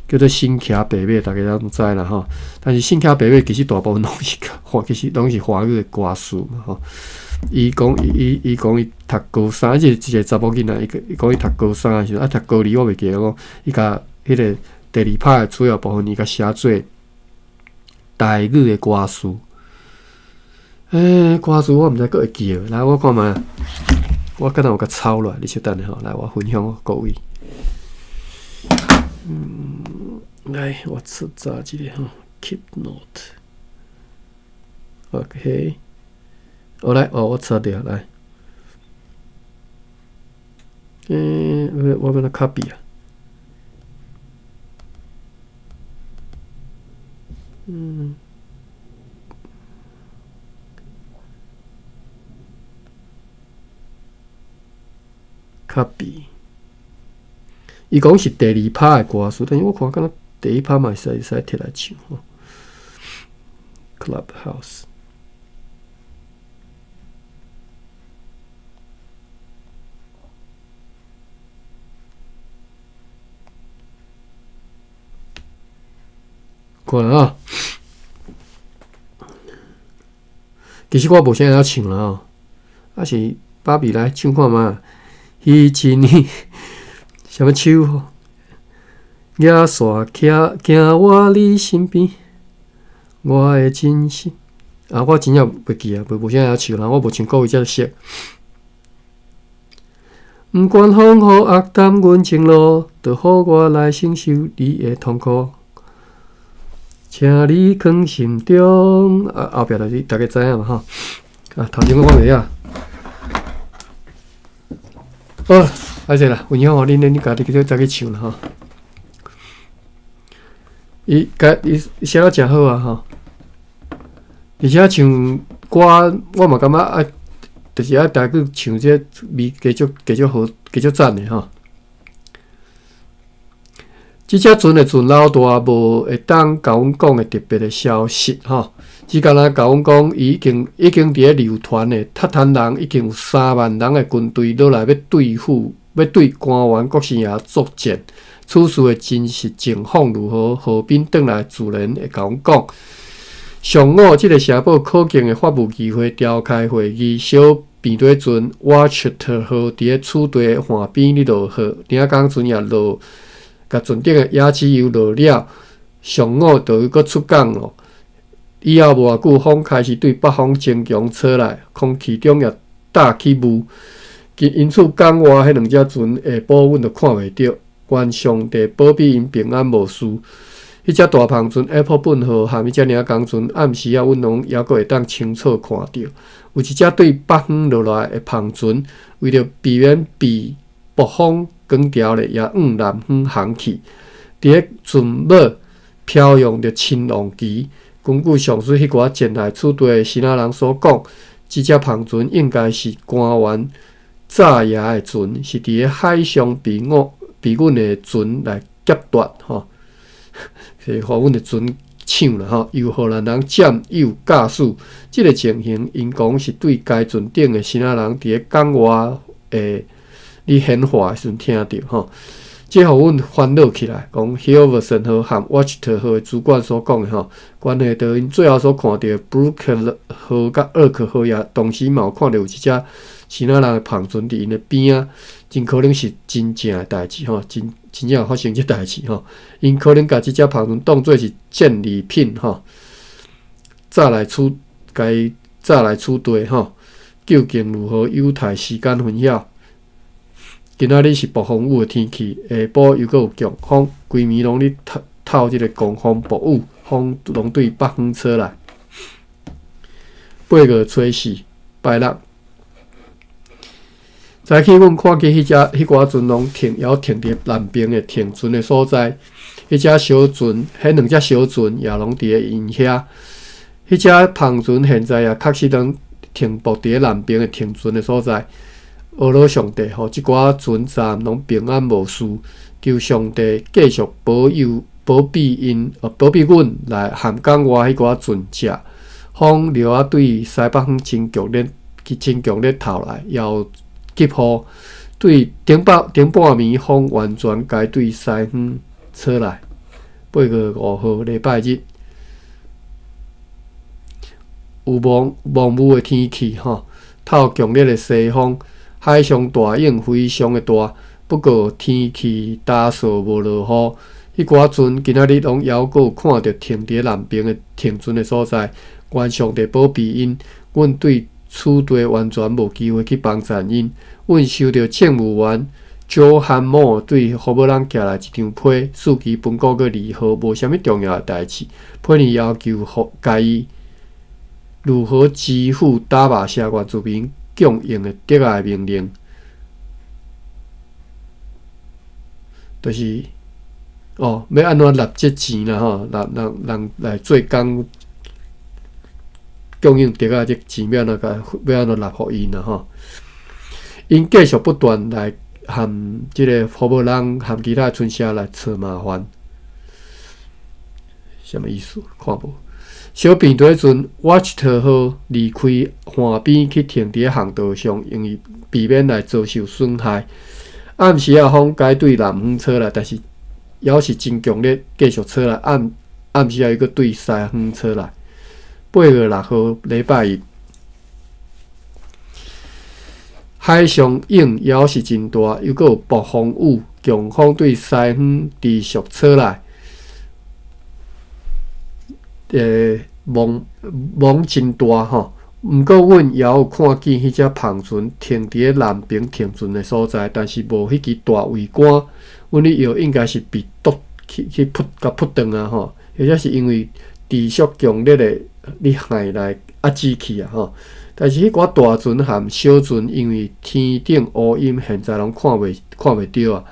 Speaker 2: 叫做《新騎白馬》，大家攏知啦吼。但是《新騎白馬》其實大部分攏是華，其實攏是華語的歌詞嘛吼。伊講伊伊伊講伊讀高三，這一個查某囡仔，伊講伊讀高三的時陣，啊讀高二我袂記得講，伊共彼个第二拍的主要部分，伊共寫做台語的歌詞。歌詞我毋知閣會記無，來我看覓，我敢若有共抄落來，你稍等下吼，來我分享予各位。來我出查一下吼，Keep note。OK，好來，哦，我查著來。我欲按怎 copy 啊？Copy。伊講是第二拍的歌詞，但是我看敢若第一拍嘛會使會使摕來唱吼。Clubhouse。看啦啊！其實我無啥會曉唱啦吼，啊是芭比來唱看覓。彼一年，啥物手？野線徛行我你身邊，我的真心。啊，我真正袂記啊，無啥會曉唱啦，我無像各位遮熟。毋管風雨壓淡阮情路，就予我來承受你的痛苦。請你囥心中。啊，後壁就是大家知影嘛吼。啊，頭前我講袂曉。好，歹勢啦，分享予恁，恁家己去再去唱啦吼。伊家伊寫得誠好啊吼，而且像歌，我嘛感覺啊，就是愛台語唱這個味加足加足好，加足讚的吼。這隻船的船老大無會當共阮講的特別的消息吼，只敢若共阮講，伊已經已經佇咧流傳的，韃靼人已經有3萬人的軍隊落來欲對付，欲對官員國姓爺作戰。此事的真實情況如何？何斌轉來自然會共阮講。上午，這个城堡可敬的法務議會召開會議，小便底船瓦切特號佇咧此地岸邊咧落雨，領港船也落。共船頂的椰子油落了，上午就又閣出港咯。以後無偌久，風開始對北方增強吹來，空氣中也罩起霧。因此港外彼兩隻船下晡阮就看袂著。願上帝保庇𪜶平安無事。彼隻大帆船 Apple 本號和彼隻領工船，暗時仔阮攏猶閣會當清楚看著。有一隻對北方落來的帆船，為著避免被暴風捲牢咧，也向南方航去。佇咧船尾飄揚著親王旗。根據上述彼寡前來此地的支那人所講，這隻帆船應該是官員炸牙的船，是佇咧海上被阮的船來劫奪吼，是予阮的船搶啦吼，由荷蘭人佔有駕駛。這个情形，𪜶講是對該船頂的支那人佇咧港外的咧閒話的時陣聽著吼。這予阮煩惱起來，講 Hilversum 號和 Wachter 號的主管所講的吼，關係著𪜶最後所看著的 Brooke 號佮 Urk 號也同時嘛有看著有一隻支那人的帆船佇𪜶的邊仔，真可能是真正的代誌吼，真真正有發生這代誌吼。𪜶可能共這隻帆船當做是戰利品吼，載來此共伊載來此地吼，究竟如何？有待時間分曉。今仔日是暴風雨的天氣，下晡又閣有強風，規暝攏咧透透這个狂風暴雨，風攏對北方吹來。8月初4，拜六，早起阮看見彼隻彼寡船攏停，猶停佇南邊的停船的所在。彼隻小船，彼兩隻小船也攏佇咧𪜶遐。彼隻帆船現在也確實攏停泊佇咧南邊的停船的所在。阿羅上帝，予這寡船站攏平安無事，求上帝繼續保佑、保庇𪜶、保庇阮來和港外彼寡船隻。風著愛對西北方真強烈、真強烈透來，也有急雨。對頂半頂半暝，風完全改對西方吹來。8月5號，禮拜日，有濃濃霧的天氣，吼，透強烈的西風。海上大湧非常的大，不過天氣焦燥無落雨。彼寡船今仔日攏猶閣有看著停佇咧南邊的停船的所在，願上帝保庇𪜶。阮對此地完全無機會去幫贊𪜶。阮收著政務員 Johan Moore 對荷蘭寄來一張批，示其本國閣如何，無啥物重要的代誌。批呢要求予共伊如何支付打馬社原住民供應的竹仔的命令，就是哦，欲按怎納這錢啦吼，人人人來做工供應竹仔這錢，欲按怎共欲按怎納予𪜶啦吼。𪜶繼續不斷來和這个荷蘭和其他村社來找麻煩，啥物意思？看無。小便佇彼陣，Wachter 號離開岸邊去停佇咧航道上，因為避免來遭受損害。暗時仔風改對南方吹來，但是猶是真強烈，繼續吹來。暗暗時仔又閣對西方吹來。8月6號，禮拜一，海上湧猶是真大，又閣有暴風雨，強風對西方持續吹來。欸，網真大吼，毋過阮猶有看見彼隻帆船停佇咧南邊停船的所在，但是無彼支大桅杆。阮咧臆應該是被擋去去撲共撲斷啊吼，或者是因為持續強烈的咧海來壓制去啊吼。但是彼寡大船和小船，因為天頂烏陰，現在攏看袂著啊。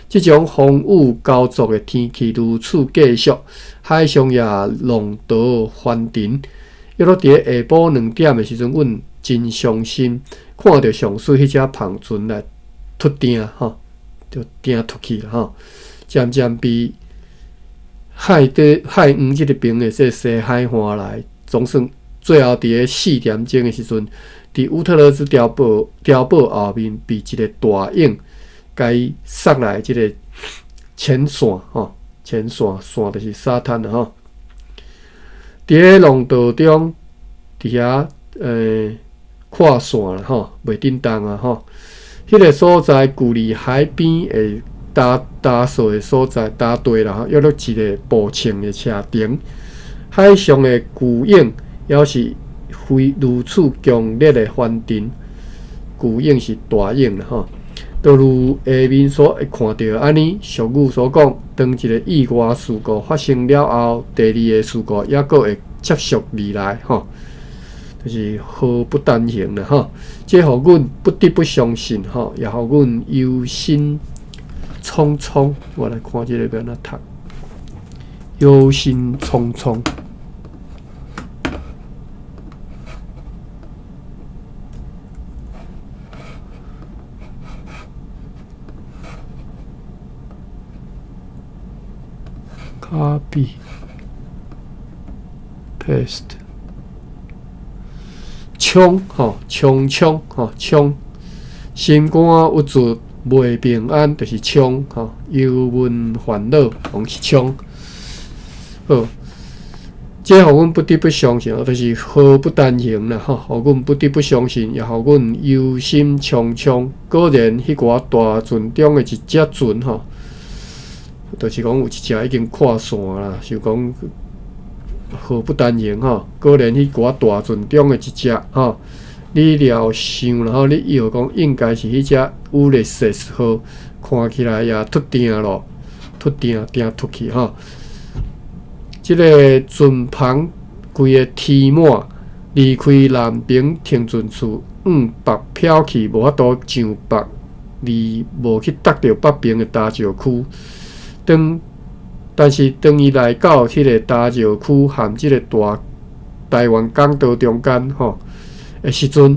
Speaker 2: 這種風雨交作的天氣如此繼續，海上也浪濤翻騰。約莫佇咧下晡2點的時陣，阮真傷心，看著上述彼隻帆船來脫碇吼，就碇脫去啦吼，漸漸被海底海洋這个邊的這个西海岸來，總算最後佇咧4點鐘的時陣，佇烏特勒支碉堡後面被一個大湧共伊捒來這个淺線吼，淺線線就是沙灘啦吼。佇咧浪道中，佇遐看線啦吼，袂振動啊吼。彼个所在距離海邊的焦焦臊的所在，焦地啦，約略一个步程的車程。海上的巨湧猶是非如此強烈的翻沉，巨湧是大湧啦吼。就如下面所會看著按呢，俗語所講，當一个意外事故發生了後，第二个事故猶閣會接續而來吼，就是禍不單行啦吼。這予阮不得不相信吼，也予阮憂心忡忡。我來看這个欲按怎讀，憂心忡忡。Copy paste，冲吼，冲冲吼，冲，心肝鬱卒袂平安，就是冲吼，憂悶煩惱，攏是衝。好，這予阮不得不相信，就是禍不單行啦吼，予阮不得不相信，也予阮憂心忡忡。果然，彼寡大船中的一隻船吼。就是講有一隻已經跨線啦，想講禍不單行吼。果然，彼寡大船中的一隻吼，你料想啦吼，你以為講應該是彼隻烏力士號，看起來也脫定咯，脫定定脫去吼。這个船帆規个填滿，離開南爿停船處，往北飄去，無法度上北，而無去觸著北爿的礁石區。但是當伊來到彼个礁石區和這个大台灣港島中間吼的時陣，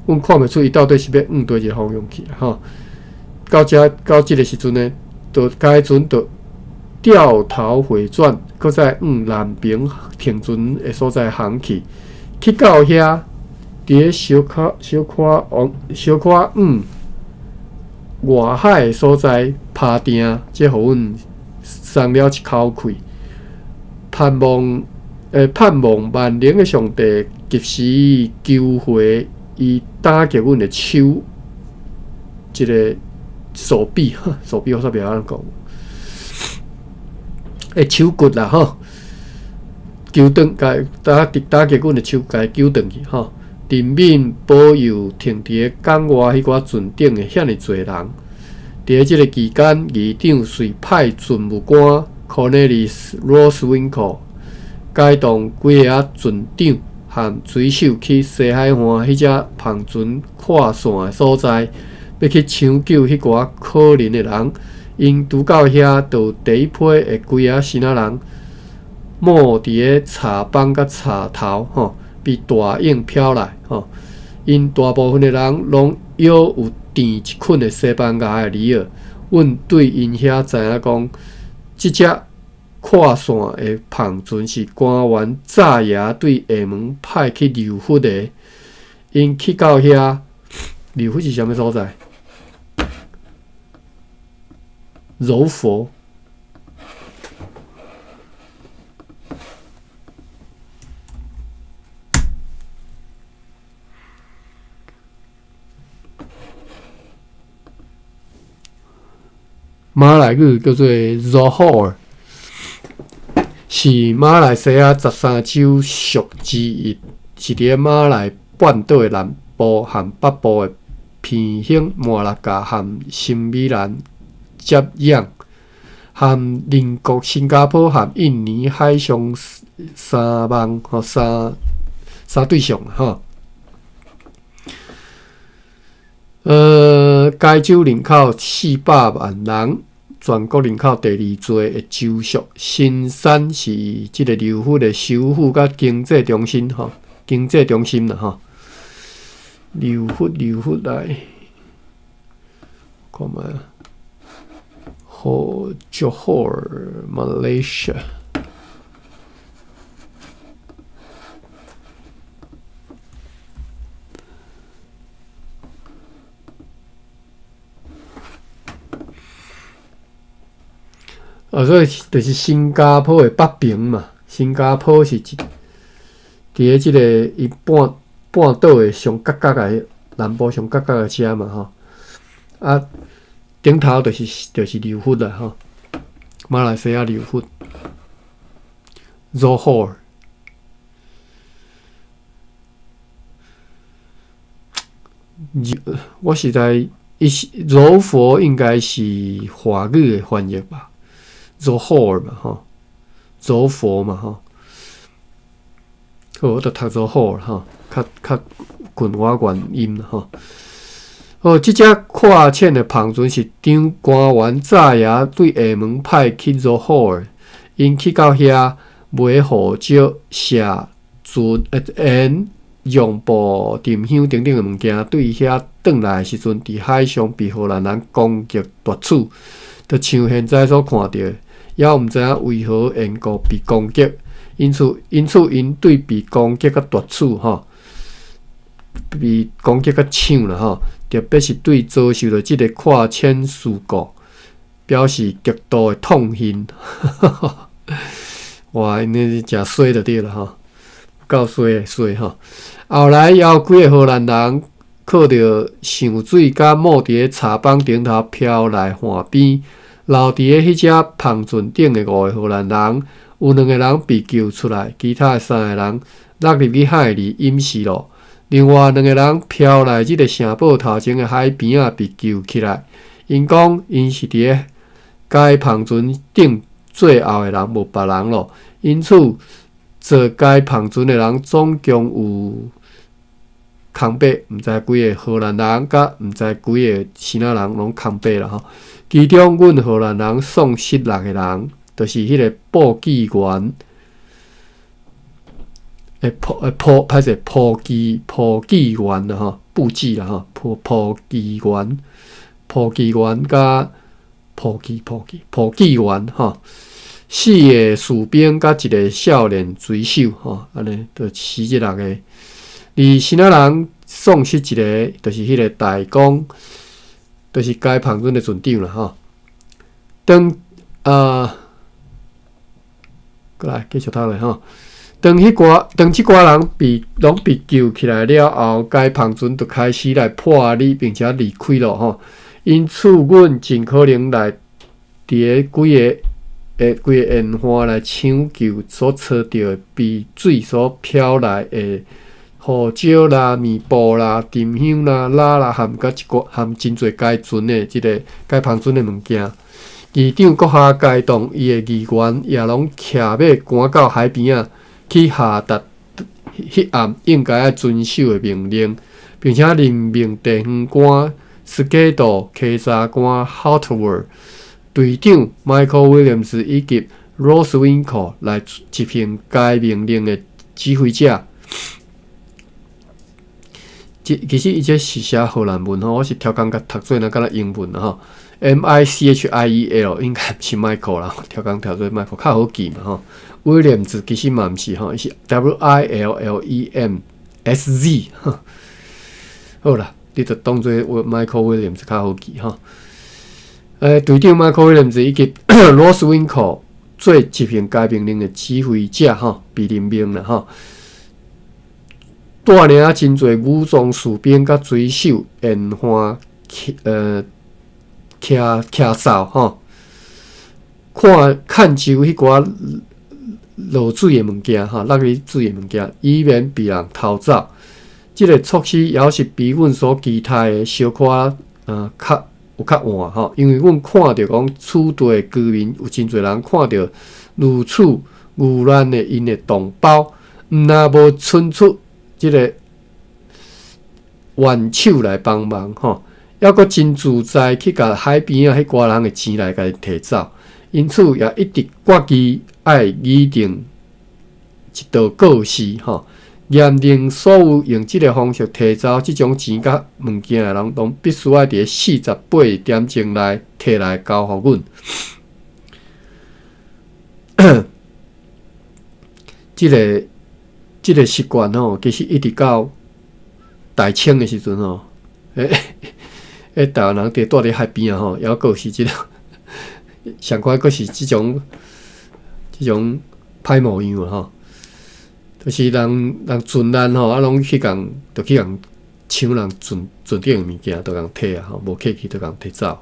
Speaker 2: 阮看袂出伊到底是欲往佗一个方向去吼。到遮到這个時陣呢，就該船就掉頭回轉，閣再往南爿停船的所在航去，去到遐，佇咧小可小可往小可往外海的所在拍定，這予阮鬆了一口氣。盼望萬能的上帝及時救回伊打擊阮的手，這个手臂，手臂我煞袂曉按怎講，欸，手骨啦吼，救轉，共打擊阮的手，共救轉去吼。人民保佑停佇咧港外彼寡船頂的遐爾濟人。佇咧這个期間，議長遂派船務官 Cornelis Roswinkel 偕同幾个仔船長和水手去西海岸彼隻帆船跨線的所在，欲去搶救彼寡可憐的人。𪜶拄到遐，就有第一批的幾个仔人，冒佇咧柴枋佮柴頭吼。被大湧飄來，吼！𪜶大部分的人攏猶有纏一捆的西班牙的魚饵。阮對𪜶遐知影講，這隻跨線的帆船是官員早爺對廈門派去柔佛的。𪜶去到遐，柔佛是啥物所在？柔佛。馬來語叫做 Johor，是馬來西亞13州屬之一，是佇咧馬來半島的南部和北部的鼻興、馬六甲和森美蘭接壤，和鄰國新加坡和印尼海上三望吼三三對上吼。該州人口400萬人，全國人口第二濟的州屬。新山是這个柔佛的首府佮經濟中心吼，經濟中心啦吼。柔佛，柔佛來，看覓啊？好，Johor Malaysia。啊，所以就是新加坡的北爿嘛。新加坡是一佇咧這个伊半島的上角角的南部上角角的遮嘛吼。啊，佇頂頭就是柔佛啦吼，馬來西亞柔佛，柔佛。我實在，伊是柔佛應該是華語的翻譯吧？柔佛嘛吼，柔佛嘛吼。好，我就讀柔佛吼，較較近我原音吼。哦，這隻跨潛的帆船是張官員早夜對廈門派去柔佛的，𪜶去到遐買胡椒、卸船、鹽、絨布、沉香等等的物件，對遐轉來的時陣，佇海上被荷蘭人攻擊奪取，就像現在所看著的，猶毋知影為何緣故被攻擊，因此𪜶對被攻擊佮奪取吼，被攻擊佮搶啦吼，特別是對遭受著這個跨潛事故，表示極度的痛恨。哇，𪜶呢誠衰就對啦吼，夠衰的衰吼。後來猶有幾个荷蘭人靠著上水佮冒佇咧柴枋頂頭飄來岸邊，留佇咧彼隻帆船頂的五个荷蘭人，有兩个人被救出來，其他的三个人落入去海裡淹死囉。另外兩个人飄來這个城堡頭前的海邊仔被救起來。𪜶講𪜶是佇咧該帆船頂最後的人，無別人囉。因此，坐該帆船的人總共有空八，毋知幾个荷蘭人，佮毋知幾个支那人攏空八啦吼。其中，阮荷蘭人喪失六个人，就是彼个簿記員。欸，簿欸簿歹勢，簿記員啦吼，簿記啦吼，簿記員，簿記員佮簿記簿記簿記員吼，四个士兵佮一个少年水手吼，按呢就死這六个。而支那人喪失一个，就是彼个大公，就是該帆船的船長啦吼。當啊，過來繼續讀落吼。當這寡人被攏被救起來了後，該帆船就開始來破離，並且離開囉吼。因此，阮盡可能來佇咧規个沿岸來搶救所揣著被水所飄來的胡椒啦、棉布啦、沉香啦、蠟啦，含佮一寡含真濟該船的這个該帆船的物件。議長閣下該棟伊的議員也攏騎馬趕到海邊仔。去下達彼暗應該愛遵守的命令，並且任命地方官斯基道、稽查官 Hotworth、隊長 Michael Williams 以及 Rosewinkel 來執行該命令的指揮者。這其實伊這是寫荷蘭文吼，我是超工共讀做若敢若英文吼。Michiel 應該毋是 Michael 啦，超工讀做 Michael 較好記嘛吼。Williams 其實嘛毋是吼，伊是 Willemsz。好啦，你就當做 Michael Williams 較好記吼。隊長 Michael Williams 以及 Rosewinkel 做執行該命令的指揮者吼，被任命啦吼。帶領真濟武裝士兵佮水手沿岸騎騎掃吼，看看守彼寡落水的物件吼，落去水的物件，以免被人偷走。這个措施猶是比阮所期待的小可較有較晚吼，因為阮看著講此地的居民有真濟人看著如此遇難的𪜶的同胞，毋但無伸出這个援手來幫忙吼，猶閣真自在去共海邊仔彼寡人的錢來共提走，因此也一直決議愛擬定一道告示吼，嚴令所有用這个方式提走這種錢佮物件的人，攏必須愛佇48點鐘內提來交予阮。這个習慣吼，其實一直到大清的時陣吼，台灣人佇住佇海邊仔吼，猶閣是這个相款，閣是這種歹模樣啊吼。就是人船難吼，啊，攏去共，就去共搶人船船頂的物件，就共提啊吼，無客氣就共提走。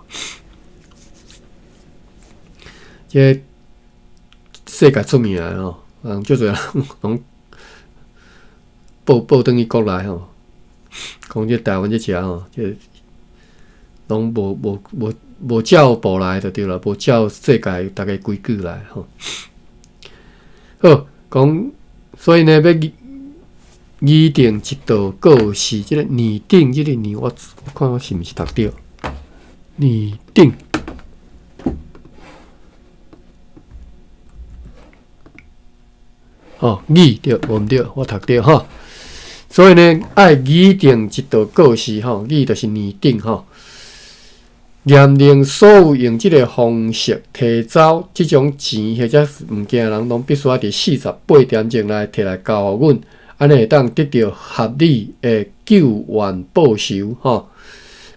Speaker 2: 這世界出名的吼，人足濟人攏報報轉去國內吼，講這台灣這食吼，這攏無無無無照步來就對啦，無照世界逐个規矩來吼。好，講所以呢，欲擬定一道告示，這個擬定這個擬，我看我是毋是讀著？擬定。哦，擬對，無毋對，我讀著吼。所以呢，愛擬定一道告示吼，擬就是擬定吼。嚴令所有用這个方式提走這種錢或者是物件的人，攏必須愛佇48點鐘內提來交予阮，按呢會當得著合理的救援報酬吼。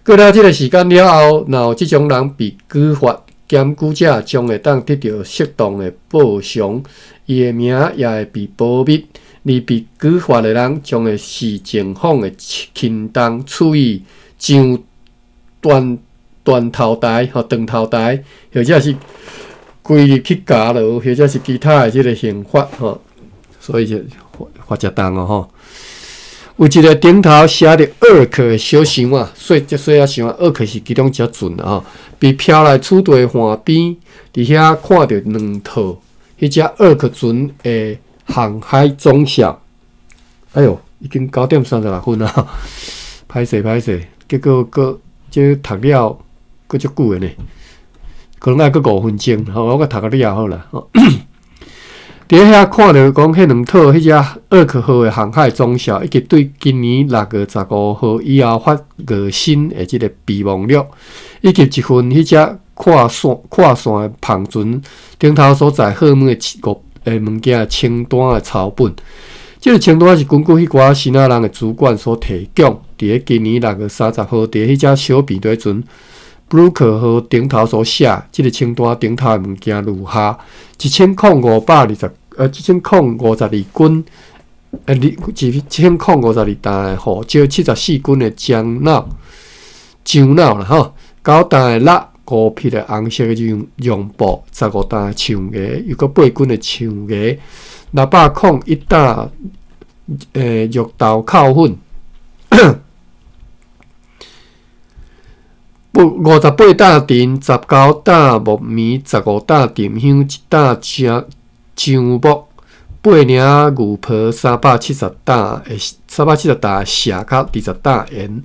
Speaker 2: 過了這个時間了後，若有這種人被舉發，檢舉者將會當得著適當的報償，伊的名也會被保密。而被舉發的人將會視情況的輕重，處以上斷斷頭台吼，斷頭台，或者是歸入去監牢，或者是其他的這个刑罰吼。所以就罰誠重哦吼。有一个頂頭寫著厄克的小箱仔，細這細仔箱仔，厄克是其中一隻船吼，被飄來此地岸邊，佇遐看著兩套彼隻厄克船的航海總數。哎喲，已經9點36分啊，歹勢歹勢，結果閣這讀了閣足久的呢，可能愛閣5分鐘，吼，我閣讀甲了好啦。佇遐看著講，彼兩套彼隻厄克號的航海總數，以及對今年6月15號以後發月薪的這个備忘錄，以及一份彼隻跨線跨線的帆船頂頭所載貨物的五的物件清單的抄本。這个清單是根據彼寡支那人的主管所提供。佇咧今年6月30號，佇彼隻小平底船布魯克號頂頭所寫，這个清單頂頭的物件如下：一千空五百二十，1052斤，1052擔的胡椒，74斤的樟腦，樟腦啦吼，9擔的蠟，5匹的紅色的絨絨布，15擔的樹芽，又閣8斤的樹芽，601擔，肉豆蔻粉。58擔甜，19擔木棉，15擔沉香，1擔樟樟木，8領牛皮，370擔的370擔錫較20擔鹽。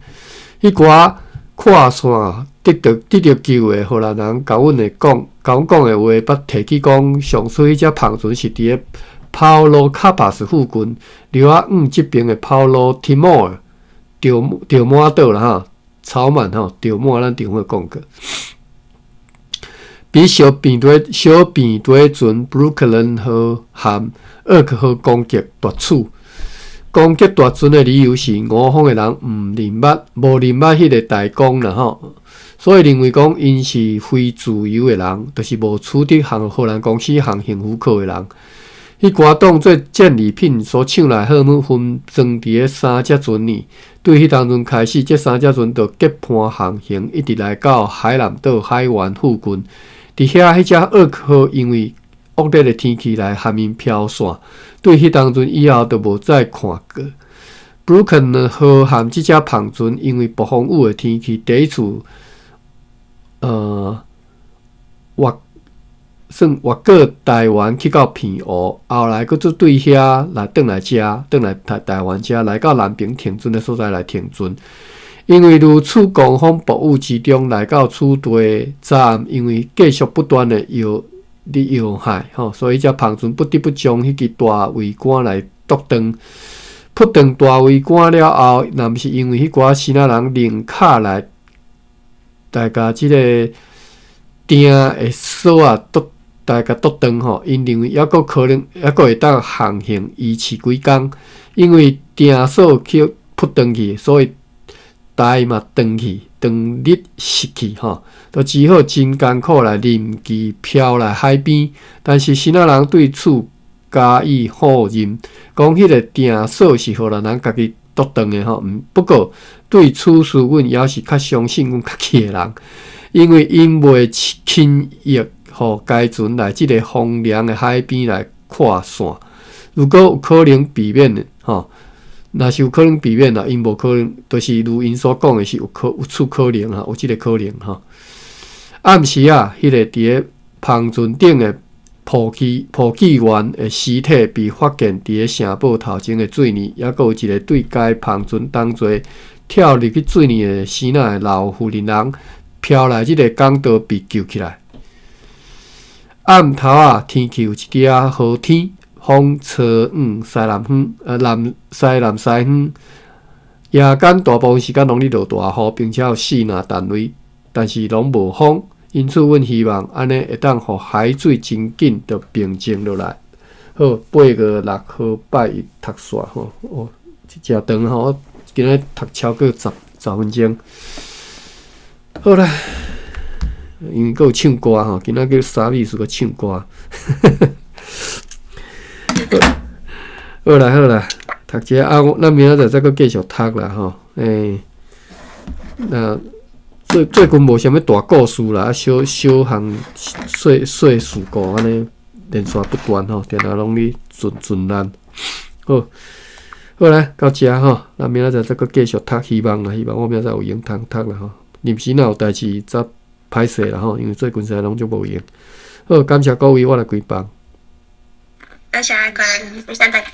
Speaker 2: 彼寡跨線得著救的荷蘭人，共阮的講，共阮講的話，捌提起講，上次彼隻帆船是佇咧拋羅卡帕斯附近，流仔往這爿的拋羅提莫爾著滿島啦吼。草滿吼，著滿咱頂回講過。比小平底小平底船布魯克林號和厄克號攻擊奪取，攻擊奪船的理由是吳方的人毋認捌，無認捌彼个大公啦吼，所以認為講𪜶是非自由的人，就是無取得航荷蘭公司航行許可的人。彼寡當做戰利品所搶來貨物，分裝佇咧三隻船裡。對彼當陣開始，這三隻船就結伴航行，一直來到海南島海灣附近。佇遐，彼隻厄克號因為惡劣的天氣來含𪜶飄散。對彼當陣以後，就無再看過。布魯克林號和這隻帆船因為暴風雨的天氣，第一次，越算越過台灣去到澎湖，後來閣做對遐來轉來遮，轉來台台灣遮，來到南平停船的所在來停船。因為如此狂風暴雨之中來到此地，昨暗因為繼續不斷的搖佇搖海吼，所以這帆船不得不將彼支大桅杆來剁斷。撲斷大桅杆了後，若毋是因為彼寡支那人擰跤來，來共這个釘的索仔剁。來共剁斷吼，𪜶認為猶閣可能，猶閣會當航行維持幾工，因為釘索去撲斷去，所以台嘛斷去，斷日失去吼，就只好真艱苦來臨時漂來海邊。但是支那人對此加以否認，講彼个釘索是荷蘭人家己剁斷的吼。不過對此事，阮猶是較相信阮家己的人，因為𪜶袂輕易。予該船來這个荒涼的海邊來跨線。如果有可能避免的，吼，若是有可能避免啦，𪜶無可能，就是如𪜶所講的是有此可能哈，有這个可能吼。暗時啊，彼个佇咧帆船頂的簿記員的屍體被發現佇咧城堡頭前的水湳，猶閣有一个對該帆船同齊跳入去水湳的生仔的老婦人人飄來這个港道被救起來。暗頭啊，天氣有一點仔好天，風吹往西南方，南西南西方。夜間大部分時間攏咧落大雨，並且有四若單位，但是攏無風。因此，阮希望按呢會當予海水真緊就平靜落來。好，8月6號拜一讀煞吼，哦，這誠長吼，我今日讀超過10分鐘。好啦，因為閣有唱歌吼，今仔叫沙美術閣唱歌。好啦好啦，讀一下啊，咱明仔載再閣繼續讀啦吼。欸，那最近無啥物大故事啦，啊小小項細細事故按呢連續不斷吼，定定攏咧盡盡力。好，好來到遮吼，咱明仔載再閣繼續讀，希望啦，希望我明仔載有閒通讀啦吼。臨時若有代誌則歹勢啦吼，因為最近實在攏足無閒。好，感謝各位，我來關放。
Speaker 1: 多謝阿關，多謝大家。